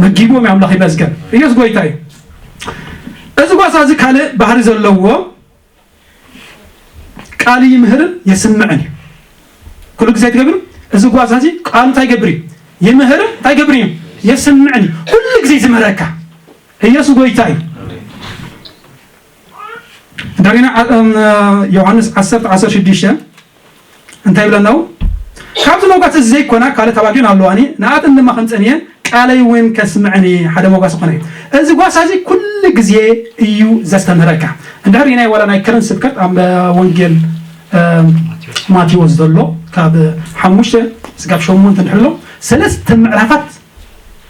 መጊብዎም እዩ ኣምላኽ ይመስገን። ኢየሱስ ጎይታ እዩ። እዚ ጓሳ እዚ ካልእ ባህሪ ዘለዎ ቃል ይምህርን የስምዕን እዩ። ኩሉ ግዜ ትገብር እዚ ጓሳ እዚ ቃሉ እንታይ ይገብር እዩ? ይምህርን እንታይ ይገብር እዩ? የስምዕን እዩ። ኩሉ ግዜ ዝምህረካ ኢየሱስ ጎይታ እዩ። ደሪና ዓ-፣ እም፣ ዮሃንስ ዓሰርተ ዓሰርተ ሽዱሽተ እንታይ ይብለና? "ካብዚ መጓስ እዚ ዘይኮና ካልእ ተባጊዑን ኣለዋኒ፣ ንኣተን ድማ ከምጸን እየ፣ ቃለይ እውን ከስምዐን እየ፣ ሓደ መጓስ ዝኾነ እዩ። እዚ ጓሳ እዚ ኩሉ ግዜ እዩ ዘስተምህረካ።" እንድሕር ናይ ዋላ ናይ ከረን ስብከት ኣብ ወንጌል፣ እም፣ ማቴዎስ ዘሎ ካብ ሓሙሽተ ስጋብ ሸሞንተ እንድሕር ኣሎ ሰለስተ ምዕራፋት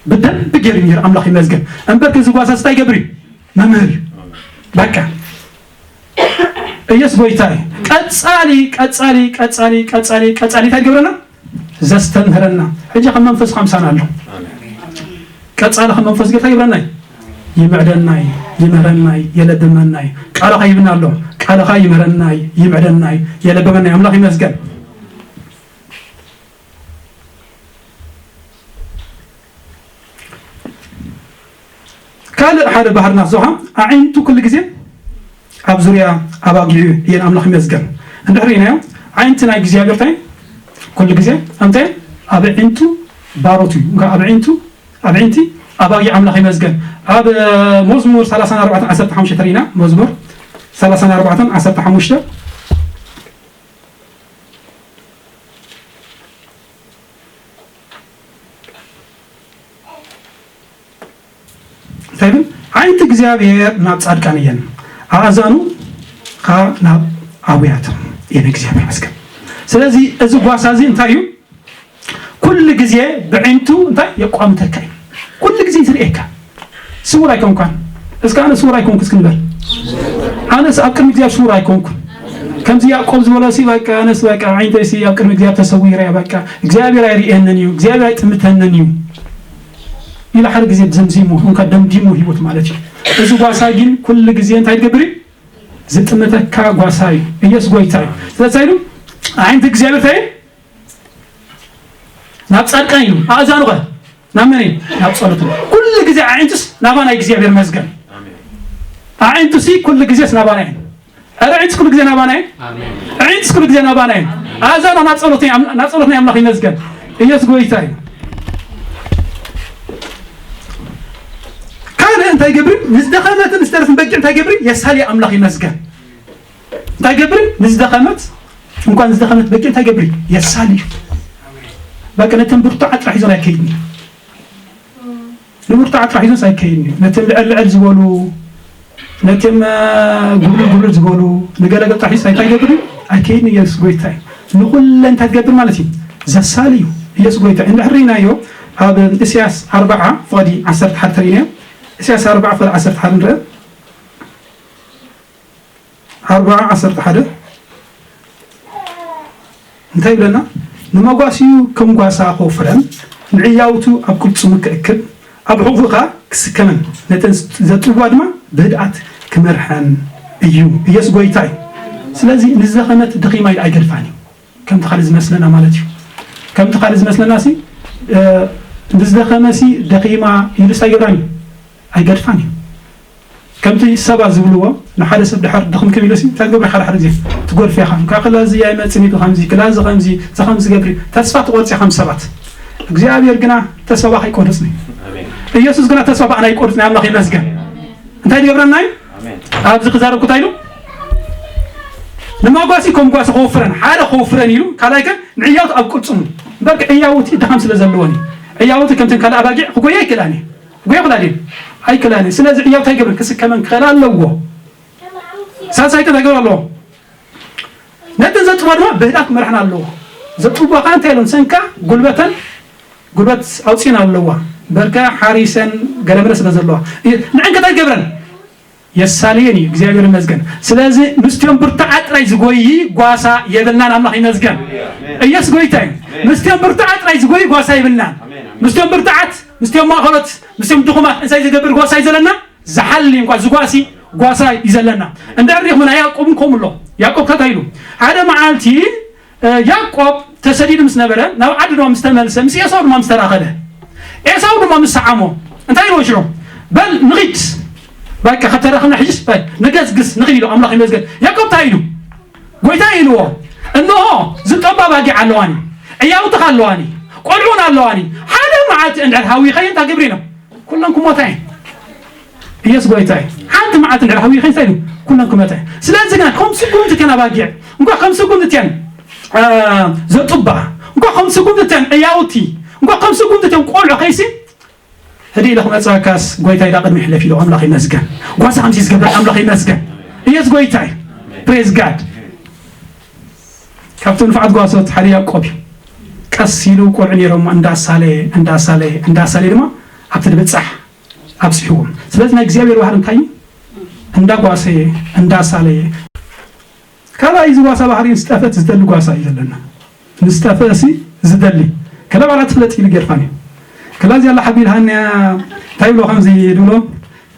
ብደንብ ገይሩ ይምህር፣ ኣምላኽ ይመስገን። እምበርክ እዚ ጓሳ እዚ እንታይ ይገብር እዩ? መምህር እዩ። በቃ ኢየሱስ ጎይታ እዩ። ቀጻሊ፣ ቀጻሊ፣ ቀጻሊ፣ ቀጻሊ፣ ቀጻሊ እንታይ ይገብረና? ዘስተምህረና። ሕጂ ከም መንፈስካ ምሳና ኣሎ። ቀጻሊ ከም መንፈስ ጎይታ ይብረናይ፣ ይምዕደናይ፣ ይምህረናይ፣ የለብመናይ። ቃልኻ ይብና ኣሎ። ቃልኻ ይምህረናይ፣ ይምዕደናይ፣ የለብመናይ። ኣምላኽ ይመስገን። ካልእ ሓደ ባህርና ዝሃ ኣዒንቱ ኩሉ ግዜ ኣብ ዙርያ ኣባጊዑ እየን። ኣምላኽ ይመስገን። እንድሕር ኢናዮ፣ ኣዒንቲ ናይ እግዚኣብሔር እንታይ ኩሉ ግዜ እንታይ ኣብ ኣዒንቱ ባሮቱ እዩ። እንካ ኣብ ኣዒንቱ፣ ኣብ ኣዒንቲ ኣባጊዕ ኣምላኽ ይመስገን። ኣብ መዝሙር ሰላሳን ኣርባዕተን ዓሰርተ ሓሙሽተ ተሪና፣ መዝሙር ሰላሳን ኣርባዕተን ዓሰርተ ሓሙሽተ እንታይ ይብል? ኣዒንቲ እግዚኣብሔር ናብ ጻድቃን እየን፣ ኣእዛኑ ኸኣ ናብ ኣውያቶም እየን። እግዚኣብሔር ይመስገን። ስለዚ እዚ ጓሳ እዚ እንታይ እዩ? ኩሉ ግዜ ብዒንቱ እንታይ የቋምተካ እዩ? ኩሉ ግዜ ዝርእየካ። ስውር ኣይኮንኳን። እስከ ኣነ ስውር ኣይኮንኩ እስኪ ንበል። ኣነስ ኣብ ቅድሚ እግዚኣብሔር ስውር ኣይኮንኩን። ከምዚ ያዕቆብ ዝበሎ ሲ በቃ ኣነስ በቃ ዓይንተይ ሲ ኣብ ቅድሚ እግዚኣብሔር ተሰዊረ እያ በቃ እግዚኣብሔር ኣይርእየንን እዩ፣ እግዚኣብሔር ኣይጥምተንን እዩ ኢሉ ሓደ ግዜ ዘምዚሙ፣ እንካ ደምዲሙ ህይወት ማለት እዩ። እዚ ጓሳ ግን ኩሉ ግዜ እንታይ ትገብር እዩ? ዝጥምተካ ጓሳ እዩ። ኢየሱስ ጎይታ እዩ። ስለዚ ኢሉ ኣዒንቲ እግዚኣብሔር እንታይ እዩ? ናብ ጻድቃን እዩ። ኣእዛኑ ኸ ናብ መን እዩ? ናብ ጸሎት እዩ። ኩሉ ግዜ ኣዒንቱስ ናባና እዩ። እግዚኣብሔር ይመስገን። ኣዒንቱሲ ኩሉ ግዜስ ናባና እዩ። ኧረ ኣዒንቱስ ኩሉ ግዜ ናባና እዩ። ኣዒንቱስ ኩሉ ግዜ ናባና እዩ። ኣእዛኑ ናብ ጸሎት እዩ። ናብ ጸሎት ናይ ኣምላኽ ይመስገን። ኢየሱስ ጎይታ እዩ። ካልእ እንታይ ገብሪ? ንዝደኸመትን ዝተረፍን በጊዕ እንታይ ገብሪ? የሳሊ ኣምላኽ ይመስገን። እንታይ ገብሪ? ንዝደኸመት፣ እንኳን ዝደኸመት በጊዕ እንታይ ገብሪ? የሳሊ እዩ። በቃ ነተን ብርቱዓት ጥራሕ ሒዞን ኣይከይድን እዩ። ንብርቱዓት ጥራሕ ሒዞንስ ኣይከይድን እዩ። ነተን ልዕል ልዕል ዝበሉ ነቲም ጉብልል ጉብልል ዝበሉ ንገለገለ ጥራሕ እንታይ ይገብር እዩ? ኣይከይድን። ኢየሱስ ጎይታ እዩ። ንኹለን እንታይ ትገብር ማለት እዩ? ዘሳሊ እዩ። ኢየሱስ ጎይታ እዩ። እንድሕር ርኢናዮ ኣብ እስያስ ኣርብዓ ፍቕዲ ዓሰርተ ሓደ ተሪእናዮ። እስያስ ኣርብዓ ፍቕዲ ዓሰርተ ሓደ ንርአ። ኣርብዓ ዓሰርተ ሓደ እንታይ ይብለና? ንመጓሲኡ ከም ጓሳ ከውፍረን ንዕያውቱ ኣብ ቅልጽሙ ክእክብ ኣብ ሕቑፉ ኸኣ ክስከመን ነተን ዘጥዋ ድማ ብህድኣት ክመርሐን እዩ። ኢየሱስ ጎይታ እዩ። ስለዚ ንዝደኸመት ደኺማ ኢሉ ኣይገድፋን እዩ። ከምቲ ካልእ ዝመስለና ማለት እዩ። ከምቲ ካልእ ዝመስለና ሲ ንዝደኸመ ሲ ደኺማ ኢሉስ ኣይገብራን እዩ። ኣይገድፋን እዩ። ከምቲ ሰባት ዝብልዎ ንሓደ ሰብ ድሓር ድኽምክም ኢሉሲ እንታይ ትገብሪ? ሓደ ሓደ ግዜ ትጎድፊ ኢኻ። እንኳ ክላዚ ኣይመጽን እዩ ብኸምዚ ክላዚ ከምዚ እዚ ከምዚ ገብሪ ተስፋ ትቆርጺ ከም ሰባት። እግዚኣብሔር ግና ተስፋ ባኻ ኣይቆርጽን እዩ። ኢየሱስ ግና ተስፋ ባእና ኣይቆርጽን። ኣምላኽ ይመስገን። እንታይ ትገብረና እዩ? ኣብዚ ክዛረብ ኩታ ኢሉ ንመጓሲ ከም ጓሲ ከወፍረን ሓደ ከወፍረን ኢሉ ካልኣይ ከ ንዕያውቲ ኣብ ቅልጽሙ እምበር ዕያውቲ ድኻም ስለ ዘለዎን እዩ። ዕያውቲ ከምተን ካልእ ኣባጊዕ ክጎያ ኣይክእላን እዩ። ጎያ ክላል እዩ ኣይክላል። ስለዚ ዕያው እንታይ ገብር ክስከመን ክኸላ ኣለዎ። ሳልሳይ እንታይ ገብር ኣለዎ? ነተን ዘጥዋ ድማ ብህዳት ክመርሐን ኣለዎ። ዘጥዋ ከዓ እንታይ ኢሎም ሰንካ ጉልበተን ጉልበት ኣውፅን ኣለዋ። በርከ ሓሪሰን ገለመለ ስለ ዘለዋ ንዕን ከታይ ገብረን የሳልየን እዩ። እግዚኣብሔር ይመስገን። ስለዚ ምስቲኦም ብርቱዓት ጥራይ ዝጎይ ጓሳ የብልናን። ኣምላኽ ይመስገን። ኢየሱስ ጎይታ እዩ። ምስቲኦም ብርቱዓት ጥራይ ዝጎይ ጓሳ የብልናን። ምስቲኦም ብርቱዓት፣ ምስቲኦም ማእኸሎት፣ ምስቲኦም ድኹማት እንታይ ዝገብር ጓሳ እዩ ዘለና? ዝሓሊ እንኳ ዝጓሲ ጓሳ እዩ ዘለና። እንድሕር ሪእኹም ናይ ያዕቆብ እውን ከምኡ ኣሎ። ያዕቆብ ከታ ኢሉ ሓደ መዓልቲ ያዕቆብ ተሰዲዱ ምስ ነበረ ናብ ዓዱ ድማ ምስ ተመልሰ ምስ ኤሳው ድማ ምስ ተራኸበ ኤሳው ድማ ምስ ሰዓሞ እንታይ ኢልዎ ሽዑ በል ንኺድ በቃ ከተረኽና ሕጅስ ንገስግስ ንኺድ ኢሉ ኣምላኽ ይመስገን። ያዕቆብ እንታይ ኢሉ ጎይታ ኢልዎ እንሆ ዝጠባ ባጊዕ ኣለዋኒ ዕያውትኻ ኣለዋኒ ቆልዑን ኣለዋኒ ሓደ መዓልቲ እንድሕር ሃዊኸዮ እንታይ ግብሪ ነው ኩለን ክሞታ እየን። ኢየሱስ ጎይታ እዩ። ሓንቲ መዓልቲ እንድሕር ሃዊኸ እንታይ ኢሉ ኩለን ክመታ እየን። ስለዚ ግና ከም ስጉምቲ እተን ኣባጊዕ እንኳ ከም ስጉምቲ እተን ዘጡባ እንኳ ከም ስጉምቲ እተን ዕያውቲ እንኳ ከም ስጉምቲ እተን ቆልዑ ከይሲ ህዲ ኢለ ክመፅኣካስ ጎይታ ኢላ ቅድሚ ይሕለፍ ኢሉ ኣምላኽ ይመስገን። ጓሳ ከምዚ ዝገብር ኣምላኽ ይመስገን። ኢየሱስ ጎይታ እዩ። ፕሬዝ ጋድ። ካብቶም ንፋዓት ጓሶት ሓደ ያዕቆብ እዩ። ቀስ ኢሉ ቆልዑ ነይሮሞ እንዳሳለየ እንዳሳለየ እንዳሳለየ ድማ ኣብቲ ድብጻሕ ኣብጺሕዎም። ስለዚ ናይ እግዚኣብሔር ባህሪ እንታይ እዩ? እንዳጓሰየ እንዳሳለየ ካልኣይ እዚ ጓሳ ባህሪ ዝጠፈት ዝደሊ ጓሳ እዩ ዘለና። ንዝጠፈ እሲ ዝደሊ ከላ ባላ ትፍለጥ ኢሉ ገርፋን እዩ። ከላ እዚኣ ኣላ ሓቢልሃንያ እንታይ ብሎ ከምዚ ድብሎ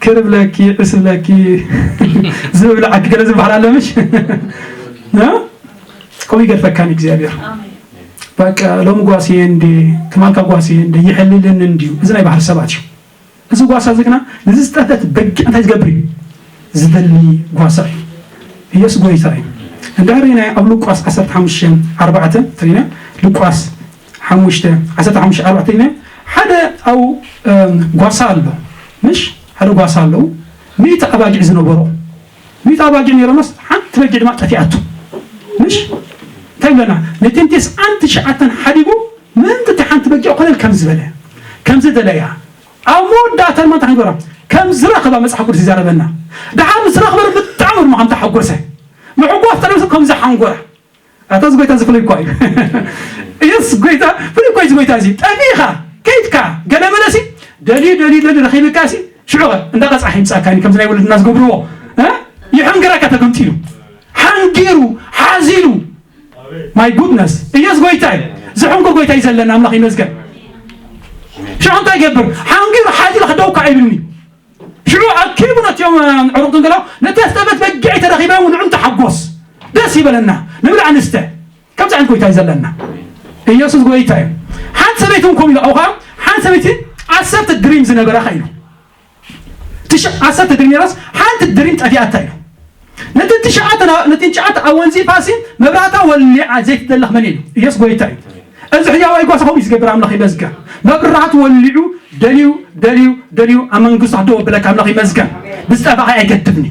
ክርብለኪ ዕስብለኪ ዝብልዓኪ ገለ ዝበሃል ኣለ ምሽ ከምኡ ይገድፈካን እግዚኣብሔር በቃ ሎም ጓስየ እንዴ ትማልካ ጓስየ እንዴ ይሕልልን እንድዩ እዚ ናይ ባህር ሰባት እዩ። እዚ ጓሳ እዚ ግና ንዝስጠተት በጊዕ እንታይ ዝገብር እዩ? ዝደሊ ጓሳ እዩ። ኢየሱስ ጎይታ እዩ። እንድሕር ናይ ኣብ ሉቃስ ዓሰርተ ሓሙሽተ ኣርባዕተ ትሪና ሉቃስ ሓሙሽተ ዓሰርተ ሓሙሽተ ኣርባዕተ ትሪና ሓደ ኣው ጓሳ ኣሎ ምሽ ሓደ ጓሳ ኣለዉ ሚእቲ ኣባጊዕ ዝነበሮ ሚእቲ ኣባጊዕ ነይሮኖስ ሓንቲ በጊዕ ድማ ጠፊኣቱ ምሽ እንታይ ብለና ነተን ተስዓን ትሽዓተን ሓዲጉ ምእንቲ እቲ ሓንቲ በጊዕ ኮነ ከም ዝበለ ከም ዝደለያ ኣብ መወዳእታ ድማ እንታይ ክንገብራ ከም ዝረኸባ መፅሓፍ ቅዱስ ይዛረበና። ደሓር ምስ ረኽበ ብጣዕሚ ድማ ከም ተሓጎሰ ምሕጓስ ጠለብ ሰብ ከም ዝሓንጎራ ኣታ እዚ ጎይታ እዚ ፍሉይ እኳ እዩ። ኢየሱስ ጎይታ ፍሉይ እኳ እዩ። እዚ ጎይታ እዚ ጠፊእኻ ከይድካ ገለ መለሲ ደልዩ ደልዩ ደልዩ ረኺብካ ሲ ሽዑ ኸ እንዳ ቀፅዓ ይምፃእካኒ ከምዚ ናይ ወለድና ዝገብርዎ እ? ይሕንግረካ ተገምጢሉ ሓንጊሩ ሓዚሉ my goodness ኢየሱስ ጎይታ እዩ። ዝሕንጉር ጎይታ እዩ ዘለና ኣምላኽ ይመስገን። ሽዑ እንታይ ይገብር ሓንጊሩ ሓዚሉ ክደውካ ኣይብልኒ ሽዑ ኣኪቡ ነቲኦም ዕሩቕቱ እንከለዉ ነቲ ኣስጠበት በጊዕ ተረኺበ እውን ንዑ ንተሓጎስ ደስ ይበለና ንብላዕ ንስተ ከምዚ ዓይነት ጎይታ እዩ ዘለና ኢየሱስ ጎይታ እዩ ሓንቲ ሰበይቲ እውን ከምኡ ኢሉ ኣውኻ ሓንቲ ሰበይቲ ዓሰርተ ድሪም ዝነበረኻ ኢሉ ትሽ ዓሰርተ ድሪም ነይራስ ሓንቲ ድሪም ጠፊኣታ ኢሉ ነቲ ትሽዓተ ነቲ ትሽዓተ ኣወንዚፋሲ መብራህታ ወሊዓ ዘይትደለኽ መን ኢሉ ኢየሱስ ጎይታ እዩ እዚ ሕያዋይ ጓሳ ከምኡ ዝገብር ኣምላኽ ይመስገን። መብራህት ወሊዑ ደልዩ ደልዩ ደልዩ ኣብ መንግስቱ ክደው ብለካ ኣምላኽ ይመስገን። ብዝጠፋኸ ኣይገድፍኒ።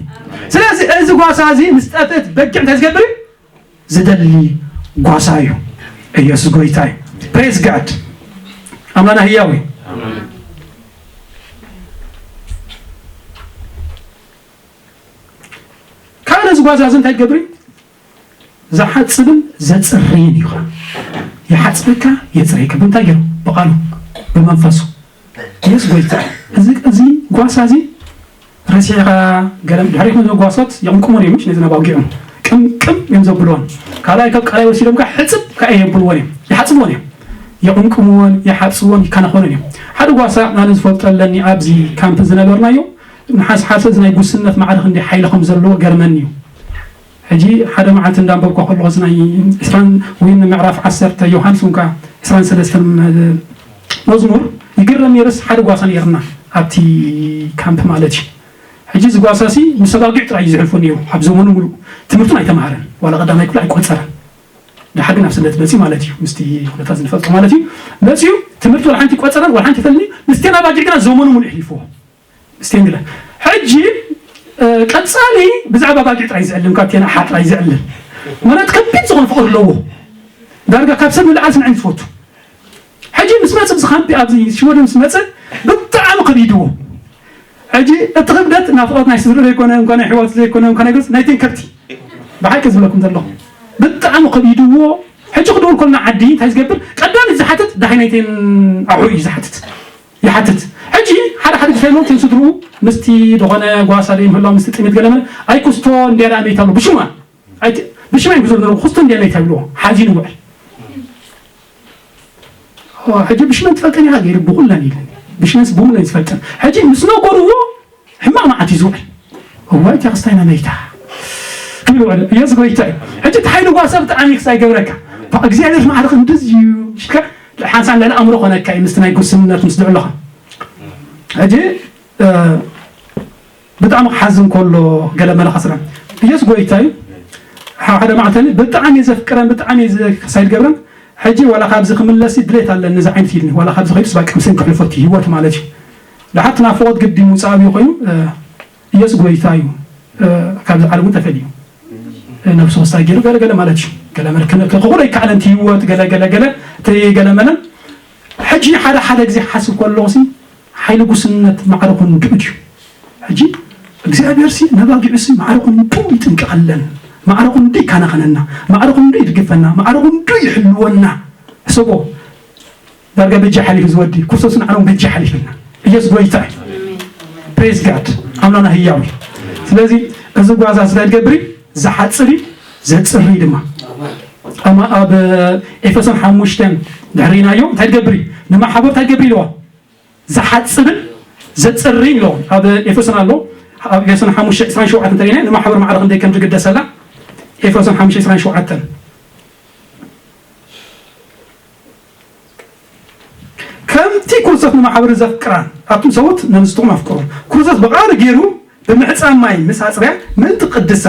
ስለዚ እዚ ጓሳ እዚ ምስ ጠፍእት በጊዕ እንታይ ዝገብር እዩ? ዝደሊ ጓሳ እዩ። ኢየሱስ ጎይታ እዩ። ፕሬዝ ጋድ። ኣምላና ህያው እዩ። ጓዛዚ እንታይ ትገብሪ? ዝሓጽብን ዘጽርይን እዩ። ይሓጽበካ፣ የጽርየካ። ብምንታይ ገይሩ? ብቓሉ፣ ብመንፈሱ። የስ ጎይታ። እዚ እዚ ጓሳ እዚ ረሲዕኻ፣ ገለ ድሕሪት ንዘጓሶት የቕምቅሞን እዮም፣ ነዚ ነባጊዖም ቅምቅም እዮም ዘብልዎን። ካልኣይ ካብ ቃላይ ወሲዶም ከ ሕጽብ ከ የብልዎን እዮም፣ ይሓጽብዎን እዮም። የቕምቅምዎን፣ ይሓጽብዎን፣ ይከናኸኑን እዮም። ሓደ ጓሳ ኣነ ዝፈልጦ ኣለኒ፣ ኣብዚ ካምፕ ዝነበርናዮ፣ ንሓንሳብ ሓንሳብ እዚ ናይ ጉስነት ማዕረ ክንደይ ሓይሊ ከም ዘለዎ ገርመኒ እዩ። ሕጂ ሓደ መዓልቲ እንዳንበብኳ ከለኹ፣ እዚ ናይ ዕስራን ወይ ምዕራፍ ዓሰርተ ዮሃንስ፣ እንኳ ዕስራን ሰለስተን መዝሙር ይግረም ነይርስ፣ ሓደ ጓሳ ነይርና ኣብቲ ካምፕ ማለት እዩ። ሕጂ እዚ ጓሳ ሲ ምስ ኣባጊዕ ጥራይ እዩ ዝሕልፎ ነይሩ ኣብ ዘመኑ ሙሉእ። ትምህርቱን ኣይተማሃረን፣ ዋላ ቀዳማይ ክፍሊ ኣይቆጸረን። ደሓር ግን ኣብ ስደት መጺኡ ማለት እዩ፣ ምስቲ ኩነታት ዝንፈልጦ ማለት እዩ። መጺኡ ትምህርቲ ዋላ ሓንቲ ይቆጸረን፣ ዋላ ሓንቲ ይፈልኒ፣ ምስቲ ኣባጊዕ ግና ዘመኑ ሙሉእ ይሕልፍዎ። ምስቲ እንግለ ሕጂ፣ እ፣ ቀጻሊ ብዛዕባ ኣባጊዕ ጥራይ ዝዕልም፣ ካብቲ ኣቕሓ ጥራይ ዝዕልም። ማለት ከቢድ ዝኾነ ፍቕሪ ኣለዎ። ዳርጋ ካብ ሰብ ንላዕሊ ንዕን ዝፈቱ። ሕጂ ምስ መጽእ፣ ኣብዚ ካምፕ፣ ኣብዚ ሽወደን ምስ መጽእ ብጣዕሚ ከቢድዎ። ሕጂ እቲ ክብደት ናፍቖት ናይ ስድሪ ዘይኮነ፣ እንኳ ናይ ኣሕዋቱ ዘይኮነ፣ እንኳ ናይ ገጽ፣ ናይተን ከብቲ። ብሓቂ ዝብለኩም ዘለኹ። ብጣዕሚ ከቢድዎ። ሕጂ ክድውል ከሎ ዓዲ እንታይ ዝገብር? ቀዳም ዝሓትት ዳሃይ ናይተን ኣሕኡ እዩ ዝሓትት። ይሓትት። ሕጂ ሓደ ሓደ ግዜ ኖትን ስድርኡ ምስቲ ዝኾነ ጓሳ ደይ ምህላው ምስቲ ጥሚት ገለ መለ ኣይኩስቶ እንዲያ ደኣ መይታ ኣሎ ብሽማ። ኣይቲ-፣ ብሽማ እዩ ዝብሎ፣ ኩስቶ እንዲያ መይታ ይብልዎ። ሓዚኑ ውዕል። ኦ፣ ሕጂ ብሽመን ትፈልጠን ኢኻ ገይሩ ብኹለን ኢለን። ብሽመንስ ብሙለን ዝፈልጠን። ሕጂ ምስ ነገርዎ ሕማቕ መዓት እዩ ዝውዕል። እዋይ፣ እታ ክስታይና መይታ ክብል ውዕል። ኢየሱስ ጎይታ እዩ። ሕጂ እቲ ሓይሊ ጓሳ ብጣዕሚ ክስታይ ገብረካ። ባ-፣ እግዚኣብሔር ማዕረ ክንድዚ እዩ። ሽካ ሓንሳብ ልዕሊ ኣእምሮ ኮነካ እዩ ምስቲ ናይ ጉስነት ምስ ዝዕለኻ። ሕጂ፣ እ፣ ብጣዕሚ ክሓዝን ከሎ ገለ መለ ከስረ። ኢየሱስ ጎይታ እዩ። ሓደ ማዕተኒ ብጣዕሚ እየ ዘፍቅረን፣ ብጣዕሚ እየ ዘ-፣ ክሳይ ዝገብረን። ሕጂ ዋላ ካብዚ ክምለስ ድሌት ኣለኒ፣ እዚ ዓይነት ኢልኒ። ዋላ ካብዚ ከይዱስ ባቅ ምስን ክሕልፎ እቲ ህይወት ማለት እዩ። ድሓር እቲ ናፍቖት ግዲ ምውጻእ ኣብዩ ኮይኑ፣ እ፣ ኢየሱስ ጎይታ እዩ። እ፣ ካብዚ ዓለም እውን ተፈልዩ። እ፣ ነብሱ ክስታይ ገይሩ ገለ ገለ ማለት እዩ። ገለ መለ ክነ-፣ ክኽእሎ ይከኣለን እቲ ህይወት ገለ ገለ ገለ፣ እቲ ገለ መለ። ሕጂ ሓደ ሓደ ግዜ ክሓስብ ከለኹሲ ሓይሊ ጉስነት ማዕረ ክንድኡ ድዩ? ሕጂ እግዚኣብሔርሲ ነባጊዑሲ ማዕረ ክንድኡ ይጥንቀቐለን፣ ማዕረ ክንድኡ ይከናኸነና፣ ማዕረ ክንድኡ ይድግፈና፣ ማዕረ ክንድኡ ይሕልወና። ሕሰቦ፣ ዳርጋ በጃ ሓሊፉ ዝወዲ፣ ክርስቶስ ንዓለም በጃ ሓሊፉልና። ኢየሱስ ጎይታ እዩ። ፕሬዝ ጋድ፣ ኣምላኽና ህያው እዩ። ስለዚ እዚ ጓዛ እንታይ ትገብሪ? ዝሓጽር እዩ፣ ዘጽሪ ድማ። ኣማ-፣ ኣብ ኤፌሶን ሓሙሽተ ድሕሪናዮ እንታይ ትገብሪ? ንማሕበር እንታይ ትገብሪ ኢልዋ? ዝሓጽብን ዘጽሪ ኢልዎ። ኣብ ኤፌሶን ኣሎ። ኣብ ኤፌሶን ሓሙሽተ ዕስራን ሸውዓተን እንተሪእና ንማሕበር ማዕረ ክንደይ ከም ዝግደሰላ። ኤፌሶን ሓሙሽተ ዕስራን ሸውዓተን። ከምቲ ክርስቶስ ንማሕበር ዘፍቅራ ኣቱም ሰብኡት ነንስትኹም ኣፍቅሩ። ክርስቶስ ብቓሉ ገይሩ ብምሕጻብ ማይ ምስ ኣጽርያ ምእንቲ ቅድሳ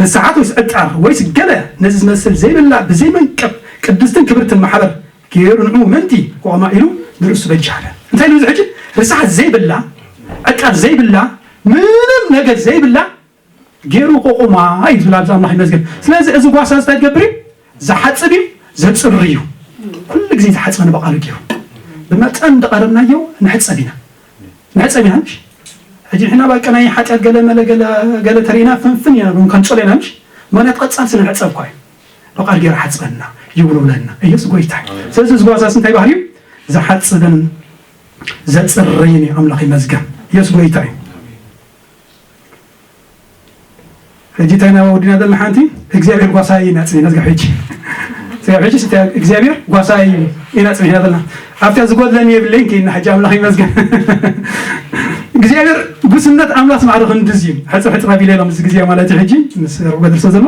ርስሓት ወይስ ዕጣር ወይስ ገለ ነዚ ዝመስል ዘይብላ ብዘይ መንቀፍ ቅድስትን ክብርትን ማሕበር ገይሩ ንዕኡ ምእንቲ ክቖማ ኢሉ ንርእሱ በጃ ሃበ። እንታይ ኢሉ እዚ ሕጂ? ርስሓት ዘይብላ፣ ዕጣር ዘይብላ፣ ምንም ነገር ዘይብላ ገይሩ ክቖማ እዩ ዝብል ኣብዚ ኣምላኽ ይመስገን። ስለዚ እዚ ጓሳ እዚ እንታይ ዝገብር እዩ? ዝሓጽብ እዩ፣ ዘጽሪ እዩ። ኩሉ ግዜ ዝሓጽበ ንብቓሉ ገይሩ። ብመጠን ዝቐረብናዮ ንሕጸብ ኢና። ንሕጸብ ኢና ምሽ? ሕጂ ንሕና በቃ ናይ ሓጢኣት ገለ መለ ገለ፣ ገለ ተሪእና ፍንፍን ኢና ንብሎ፣ ከንጽሎ ኢና ምሽ? ምኽንያቱ ቀጻል ስለ ንሕጸብ እኳ እዩ። ብቓል ገይሩ ሓጽበና፣ ይውልውለና። ኢየሱስ ጎይታ እዩ። ስለዚ እዚ ጓሳ እዚ እንታይ ባህሪ እዩ? ዝሓጽብን ዘጽርይን እዩ። ኣምላኽ ይመስገን። ኢየሱስ ጎይታ እዩ። ሕጂ እንታይ ኢና ወዲና ዘለና? ሓንቲ እግዚኣብሔር ጓሳይ ኢና ጽኒና። ዝጋ ሕጂ እግዚኣብሔር ሕጂ ስታ እግዚኣብሔር ጓሳይ ኢና ጽኒና ዘለና። ኣብታ ዝጎድለኒ የብለይን ከይና ሕጂ ኣምላኽ ይመስገን። እግዚኣብሔር ጉስነት ኣምላኽ ስማዕሪ ክንድዚ እዩ። ሕጽር ሕጽር ኣቢለ ኢሎም እዚ ግዜ ማለት እዩ። ሕጂ ምስ ሮበ ደርሶ ዘሎ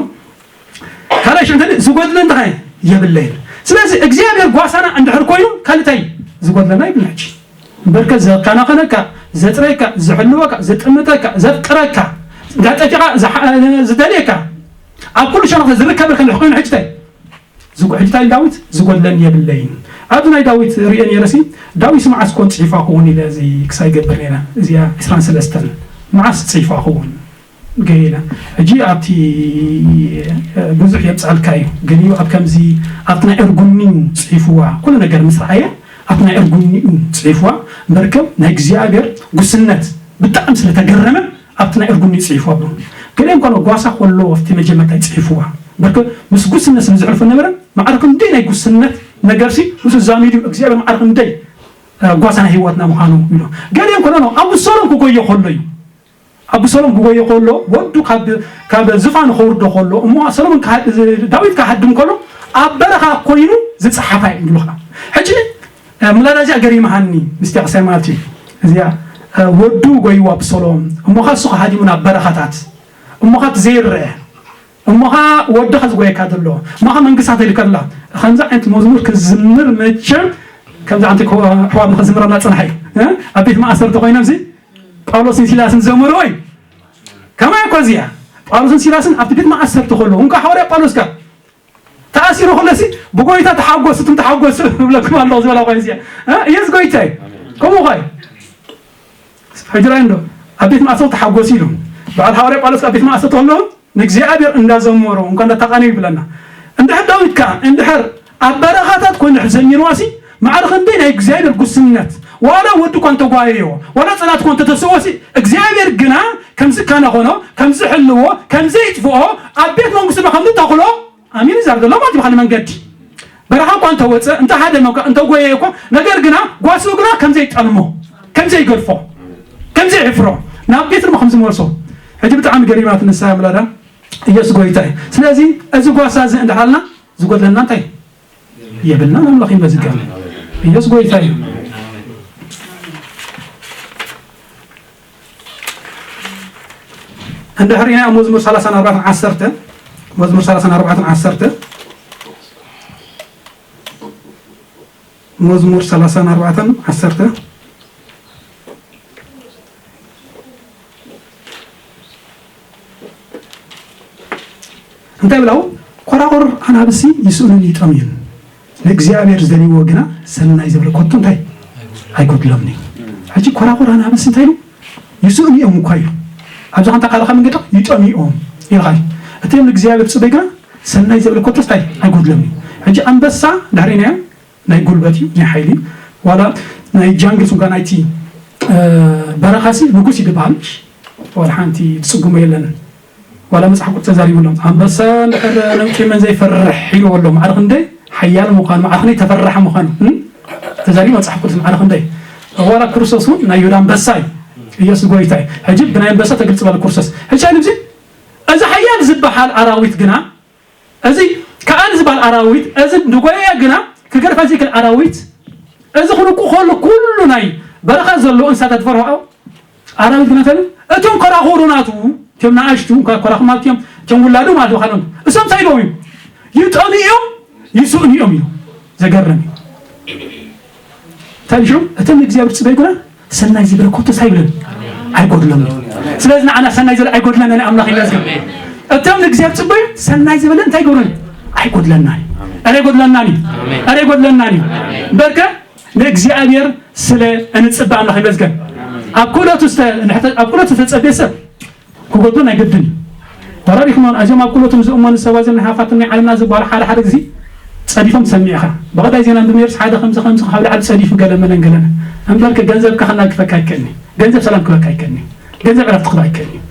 ካልኣይ ሽዑ እንተደ ዝጎድለ እንታይ የብለይን። ስለዚ እግዚኣብሔር ጓሳና እንድሕር ኮይኑ ካልእ እንታይ ዝጎድለና የብልና። ሕጂ በርከ ዘከናኸነካ፣ ዘጽረየካ፣ ዝሕልወካ፣ ዝጥምተካ፣ ዘፍቅረካ፣ እንዳጠፊኻ ዝሓ-፣ ዝደልየካ፣ ኣብ ኩሉ ሸነኽ ዝርከበልካ እንድሕር ኮይኑ ሕጂ እንታይ? ዝጎ-፣ ሕጂ እንታይ ኢሉ ዳዊት? ዝጎድለኒ የብለይን። ኣብዚ ናይ ዳዊት ርእየ ነይረሲ፣ ዳዊት መዓስ ኮን ጽሒፋ ክውን ኢለ እዚ ክሳይ ገብር ነይረ። እዚኣ ዕስራን ሰለስተን መዓስ ጽሒፋ ክውን? ገለ ኢለ። ሕጂ ኣብቲ፣ እ፣ ብዙሕ የብጽሐልካ እዩ። ግን እዩ ኣብ ከምዚ፣ ኣብቲ ናይ እርጉኒ እዩ ጽሒፍዋ። ኩሉ ነገር ምስ ረኣየ ኣብቲ ናይ እርጉኒ እዩ ጽሒፍዋ። እምበርከም ናይ እግዚኣብሔር ጉስነት ብጣዕሚ ስለ ተገረመ ኣብቲ ናይ እርጉኒ እዩ ጽሒፍዋ ብሎ። ገሊኦም ከሎ ጓሳ ከሎ ኣብቲ መጀመርታ ይጽሕፍዋ። በርከ ምስ ጉስነት ስለ ዘሕልፎ ነበረ፣ ማዕረ ክንደይ ናይ ጉስነት ነገርሲ ምስ ዛሚዱ እግዚኣብሔር ማዕረ ክንደይ፣ እ፣ ጓሳ ናይ ህይወትና ምዃኑ ኢሉ። ገሊኦም ከሎ ነው፣ ኣቡሰሎም ክጎዮ ከሎ እዩ። ኣቡሰሎም ክጎዮ ከሎ፣ ወዱ ካብ፣ ካብ ዝፋኑ ከውርዶ ከሎ፣ እሞ ሰሎሞን ክሃ-፣ ዳዊት ክሃድም ከሎ፣ ኣብ በረኻ ኮይኑ ዝጸሓፋ እዩ ይብሉ ኸዓ። ሕጂ፣ እ፣ ምላዳ እዚኣ ገሪማሃኒ፣ ምስቲ ክሳይ ማለት እዩ። እዚኣ፣ እ፣ ወዱ ጎይዎ ኣቡሰሎም፣ እሞ ኸዓ እሱ ሃዲሙ ናብ በረኻታት፣ እሞ ኸዓ እቲ ዘይረአ፣ እሞ ኸዓ ወድኻ ዝጎየካ ዘሎ፣ እሞ ኸዓ መንግስታ ተልከላ፣ ከምዚ ዓይነት መዝሙር ክዝምር መቸም፣ ከምዚ ዓይነት ኮ-፣ ኣሕዋት ንኽዝምረና ጽንሓ እዩ። እ? ኣብ ቤት ማእሰርቲ ኮይኖም እዚ ጳውሎስን ሲላስን ዘመርዎ እዩ። ከማይ እኮ እዚኣ፣ ጳውሎስን ሲላስን ኣብቲ ቤት ማእሰርቲ ከለዉ፣ እንኳ ሓዋርያ ጳውሎስ ከ ተኣሲሩ ከሎሲ፣ ብጎይታ ተሓጎሱ፣ እቱም ተሓጎሱ፣ እብለኩም ኣለኹ ዝበላ እኮ እዚኣ። እ? ኢየሱስ ጎይታ እዩ። ከምኡ እኮ እዩ። ሕጂ ራእይ እንዶ፣ ኣብ ቤት ማእሰርቲ ተሓጎሱ ኢሉ። በዓል ሓዋርያ ጳውሎስ ኣብ ቤት ማእሰርቲ ከለዉ፣ ንእግዚኣብሔር እንዳዘመሩ፣ እንኳ እንዳተቃነዩ ይብለና። እንድሕር ዳዊት ከኣ፣ እንድሕር ኣብ በረኻታት ኮይኑ ዘሚርዋሲ፣ ማዕረ ክንደይ ናይ እግዚኣብሔር ጉስነት፣ ዋላ ወዱ እኳ እንተጓየዮ፣ ዋላ ጸላት እኳ እንተተሰወሲ፣ እግዚኣብሔር ግና ከምዚ ካናኾኖ፣ ከምዚ ሕልዎ፣ ከምዚ ይጥፍኦ፣ ኣብ ቤት መንግስቱ ድማ ከምዚ ተኽሎ፣ ኣሚን ይዛር ዘሎ ማለት ይበሃል መንገዲ። በረኻ እኳ እንተወፀ፣ እንተሃደመ እኳ፣ እንተጎየየ እኳ፣ ነገር ግና ጓስኡ ግና ከምዘይጠልሞ፣ ከምዘይገድፎ፣ ከምዘይሕፍሮ፣ ናብ ቤት ድማ ከምዝመልሶ። ሕጂ ብጣዕሚ ገሪማት ንሳ ምላዳ ኢየሱስ ጎይታ እዩ። ስለዚ እዚ ጓሳ እዚ እንዳሓልና ዝጎድለና እንታይ? የብልናን። ኣምላኽ ይመስገን። ኢየሱስ ጎይታ እዩ። እንድሕር ኢና መዝሙር ሰላሳን ኣርባዕተን ዓሰርተ፣ መዝሙር ሰላሳን ኣርባዕተን ዓሰርተ፣ መዝሙር ሰላሳን ኣርባዕተን ዓሰርተ። እንታይ ብላው? ኮራኹር ኣናብሲ ይስእኑን ይጠምዩን፣ ንእግዚኣብሔር ዝደልይዎ ግና ሰናይ ዝብል ኮቶ እንታይ ኣይጎድሎምን እዩ። ሕጂ ኮራኹር ኣናብሲ እንታይ ኢሉ? ይስእኑ እዮም እኳ ኢሉ። ኣብዚ ሓንታ ካልኻ መንገዲ ይጠምዩ እዮም ኢልኻ እዩ። እቲ እዮም ንእግዚኣብሔር ዝጽበይ ግና ሰናይ ዝብል ኮቶ እንታይ ኣይጎድሎምን እዩ። ሕጂ ኣንበሳ ድሕሪና እዮም ናይ ጉልበት እዩ፣ ናይ ሓይሊ እዩ። ዋላ ናይ ጃንግል ሱንጋ ናይቲ፣ እ፣ በረኻሲ ንጉስ እዩ ዝበሃል። ዋላ ሓንቲ ትጽጉሞ የለን። ዋላ መጽሓፍ ቅዱስ ተዛሪቡ ኣሎ። ኣንበሳ እንድሕር ነውቂ መን ዘይፈርሕ ኢልዎ ኣሎ። ማዕረ ክንደይ ሓያል ምዃኑ፣ ማዕረ ክንደይ ተፈራሒ ምዃኑ፣ እም? ተዛሪቡ መጽሓፍ ቅዱስ ማዕረ ክንደይ። ዋላ ክርስቶስ እውን ናይ ይሁዳ ኣንበሳ እዩ። ኢየሱስ ጎይታ እዩ። ሕጂ ብናይ ኣንበሳ ተገልጽ ባለ ክርስቶስ። ሕጂ ኣብዚ፣ እዚ ሓያል ዝበሃል ኣራዊት ግና፣ እዚ ከኣን ዝበሃል ኣራዊት፣ እዚ ንጎየያ ግና ክገርፋ ዘይክእል ኣራዊት፣ እዚ ክንቁ ከሎ ኩሉ ናይ በረኻ ዘሎ እንስሳታት ፈርዖ ኣራዊት ግና እንታይ ኢሉ? እቶም ከራኹሩ ናቱ፣ እቶም ንኣሽቱ፣ ከ-፣ ከራኹ ማለት እዮም፣ እቶም ውላዱ ማለት እዩ፣ ካልኦት። እሶም እንታይ ኢሎም እዮም? ይጠምዩ እዮም፣ ይስእኑ እዮም ኢሉ። ዘገርም እዩ። እንታይ ኢሉ ሽዑ? እቶም ንእግዚኣብሔር ዝጽበዩ ግና ሰናይ ዝብል ኮቶ እንታይ ኣይብልን? ኣይጎድሎምን። ስለዚ ንዓና ሰናይ ዝብል ኣይጎድለናን፣ ኣምላኽ ይመስገን። እቶም ንእግዚኣብሔር ዝጽበዩ ሰናይ ዝብል እንታይ ይገብሩን? ኣይጎድለናን። ኣረ ኣይጎድለናን እዩ። ኣረ ኣይጎድለናን እዩ። እምበርከ ንእግዚኣብሔር ስለ እንጽበ ኣምላኽ ይመስገን። ኣብ ክእለቱ ዝተ-፣ ኣብ ክእለቱ ዝተጸበየ ሰብ ክጎድሎ ናይ ግድን እዩ። ዋላ ዲኹም ኣዝዮም ኣብ ክእለቶም ዝእመኑ ሰባት እዚኦም ናይ ሃፋትም ናይ ዓለምና ዝበሃሉ ሓደ ሓደ ግዜ ጸዲፎም ትሰምዕ ኢኻ። ብቐዳይ ዜና ብሜርስ ሓደ ከምዚ ከምዚ ካብ ላዕሊ ጸዲፉ ገለ መለን ገለን። እምበርከ ገንዘብካ ከናግፈካ ኣይከእልን እዩ። ገንዘብ ሰላም ክበካ ኣይከእልን እዩ። ገንዘብ ዕረፍቲ ክበካ ኣይከእልን እዩ።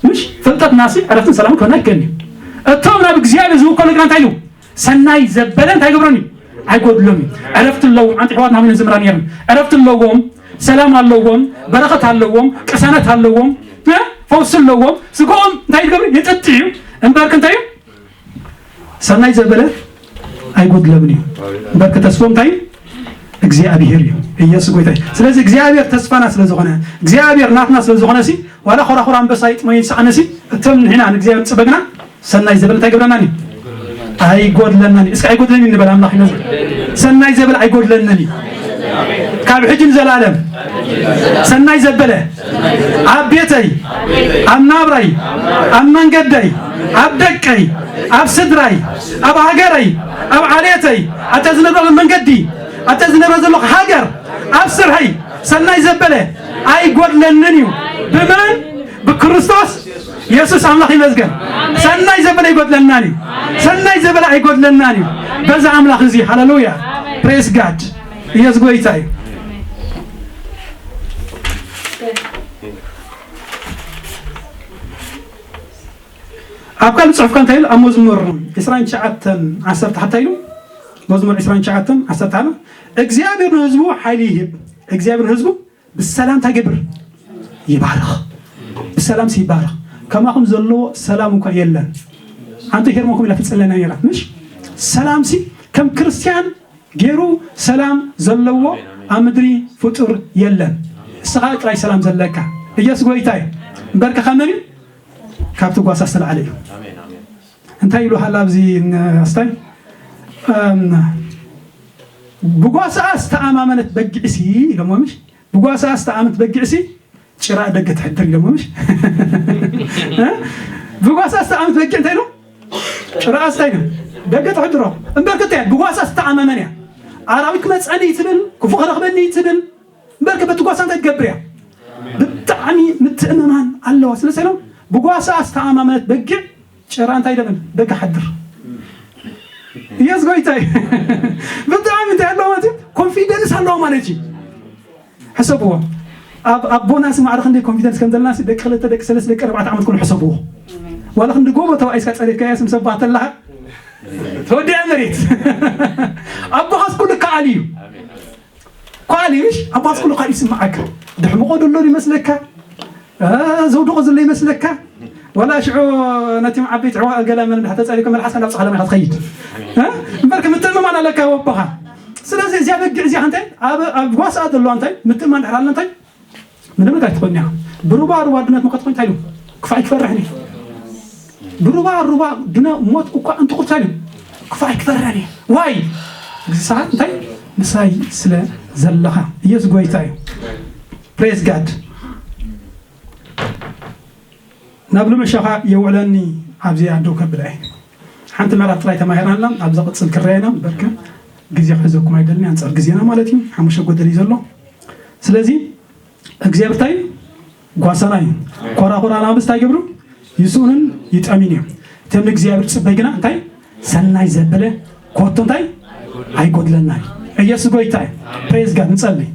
ምሽ ፍልጠትናሲ ዕረፍትን ሰላምን ክበና ኣይከእልን እዩ። እቶም ናብ እግዚኣብሔር ዝውከሉ ግና እንታይ ኢሉ? ሰናይ ዘበለ እንታይ ይገብሮም እዩ? ኣይጎድሎም እዩ። ዕረፍቲ ኣለዎም። ኣንቲ ኣሕዋትና ሃሚኖም ዝምራ ነይሮም። ዕረፍቲ ኣለዎም፣ ሰላም ኣለዎም፣ በረኸት ኣለዎም፣ ቅሳነት ኣለዎም፣ እ? ፈውሲ ኣለዎም። ስጋኦም እንታይ ይገብር? ይጥጥ እዩ። እምበርክ እንታይ እዩ? ሰናይ ዘበለ ኣይጎድለምን እዩ። እምበርክ ተስፎም እንታይ እዩ? እግዚኣብሔር እዩ። ኢየሱስ ጎይታ እዩ። ስለዚ እግዚኣብሔር ተስፋና ስለ ዝኾነ፣ እግዚኣብሔር ናትና ስለ ዝኾነ ሲ፣ ዋላ ኾራኹር ኣንበሳ ይጥመዩ ይሰኣነ ሲ፣ እቶም ንሕና ንእግዚኣብሔር ንጽበ ግና ሰናይ ዘበለ እንታይ ገብረናኒ? ኣይጎድለናኒ። እስኪ ኣይጎድለኒ ንበል፣ ኣምላኽ ይመስገን። ሰናይ ዘበለ ኣይጎድለንን እዩ። ካብ ሕጂ ንዘለኣለም ሰናይ ዘበለ ኣብ ቤተይ፣ ኣብ ናብራይ፣ ኣብ መንገደይ፣ ኣብ ደቀይ፣ ኣብ ስድራይ፣ ኣብ ሃገረይ፣ ኣብ ዓሌተይ፣ ኣብታ ዝነብረሉ መንገዲ፣ ኣብታ ዝነብረ ዘለኹ ሃገር፣ ኣብ ስርሐይ ሰናይ ዘበለ ኣይጎድለንን እዩ። ብመን? ብክርስቶስ የሱስ። ኣምላኽ ይመስገን። ሰናይ ዘበለ ኣይጎድለናን እዩ። ሰናይ ዘበለ ኣይጎድለናን እዩ። በዛ ኣምላኽ እዚ፣ ሃሌሉያ፣ ፕሬዝ ጋድ። ኢየሱስ ጎይታ እዩ። ኣብ ካልእ ጽሑፍካ እንታይ ኢሉ? ኣብ መዝሙር ዕስራን ትሽዓተን ዓሰርተ ሓሙሽተ ኢሉ፣ መዝሙር ዕስራን ትሽዓተን ዓሰርተ ሓሙሽተ፣ እግዚኣብሔር ንህዝቡ ሓይሊ ይህብ፣ እግዚኣብሔር ንህዝቡ ብሰላም እንታይ ይገብር? ይባርኽ። ብሰላም ሲ ይባርኽ። ከማኹም ዘለዎ ሰላም እኳ የለን። ኣንተ ሄርሞኩም ኢላ ትጽለና ነይራ ምሽ? ሰላም ሲ ከም ክርስቲያን ገይሩ ሰላም ዘለዎ ኣብ ምድሪ ፍጡር የለን። እስኻ ጥራይ ሰላም ዘለካ። ኢየሱስ ጎይታ እዩ። እምበርከ ካብ መን እዩ? ካብቲ ጓሳ ዝተላዕለ እዩ። እንታይ ይብሉ ሃላ ኣብዚ ን-፣ ኣስታይ? እም፣ ብጓሳ ዝተኣማመነት በጊዕ ሲ ኢሎሞ ምሽ? ብጓሳ ዝተኣመት በጊዕ ሲ ጭራ ደገ ትሕድር ኢሎሞ ምሽ? እ? ብጓሳ ዝተኣመት በጊዕ እንታይ ኢሎም? ጭራ ኣስታይ ነው። ደገ ትሕድሮ። እምበር ክታይ ብጓሳ ዝተኣማመን እያ። ኣራዊት ክመጸኒ ትብል፣ ክፉ ክረኽበኒ ትብል። እምበር ከ በቲ ጓሳ እንታይ ትገብር እያ? ብጣዕሚ ምትእምማን ኣለዋ። ስለ ሰሎም ብጓሳ ዝተኣማመነት በጊዕ ጭራ እንታይ ደብል? ደገ ሓድር። ኢየሱስ ጎይታ እዩ። ብጣዕሚ እንታይ ኣለዋ ማለት እዩ? ኮንፊደንስ ኣለዋ ማለት እዩ። ሕሰብዎ። ኣብ ኣቦና ሲ ማዕረ ክንደይ ኮንፊደንስ ከም ዘለና ሲ ደቂ ክልተ፣ ደቂ ሰለስተ፣ ደቂ ኣርባዕተ ዓመት ኩሉ ሕሰብዎ። ዋላ ክንዲ ጎቦ ተባኢስካ ጸሪፍካዮ ሲ ምስ ኣቦኻ ተላኻ ተወዲኣ መሬት። ኣቦኻስ ኩሉ ከኣል እዩ። ከኣል እዩ፣ ምሽ? ኣቦኻስ ኩሉ ከኣል ይስምዓካ። ድሕምቆ ደሎ ይመስለካ። እ፣ ዘውድቆ ዘሎ ይመስለካ። ዋላ ሽዑ ነቲም ዓበይቲ ኣሕዋት ገለ መን እንድሕር ተጸሪፍካ መልሓስካ ናብ ጸሓለ ማይ ክትኸይድ። እ? እምበር ከምትእምማን ኣለካ ኣብ ኣቦኻ። ስለዚ እዚኣ በጊዕ እዚኣ እንታይ? ኣብ፣ ኣብ ጓሳ ዘለዋ እንታይ? ምትእምማን ድሕር ኣለ እንታይ? ምንም ኣይትኾን እያ። ብሩባ ሩባ ድነት መኸት እንታይ ኢሉ? ክፋእ ኣይክፈርሕን እዩ። ብሩባ ሩባ ድነ ሞት እኳ እንትቑርታ ኢሉ? ክፋእ ኣይክፈርሕን እዩ። ዋይ? እዚ ሰዓት እንታይ? ምሳይ ስለ ዘለኻ። ኢየሱስ ጎይታ እዩ። ፕሬዝ ጋድ። ናብ ልምሻኻ የውዕለኒ ኣብዚኣ ደው ከብላ እየ። ሓንቲ ምዕራፍ ጥራይ ተማሂርና ኣላ፣ ኣብ ዘቕጽል ክረኣየና እምበርከ ግዜ ክሕዘኩም ኣይደልን፣ ኣንጻር ግዜና ማለት እዩ። ሓሙሽተ ጎደል እዩ ዘሎ። ስለዚ እግዚኣብሔር እንታይ? ጓሳና እዩ። ኮራኹር ኣናብስት ኣይገብሩ? ይስኡንን ይጠምዩን እዮም። እቶም ንእግዚኣብሔር ዝጽበይ ግና እንታይ? ሰናይ ዘበለ ኮቶ እንታይ? ኣይጎድለና እዩ። ኢየሱስ ጎይታ እዩ። ፕሬዝ ጋድ። ንጸልይ።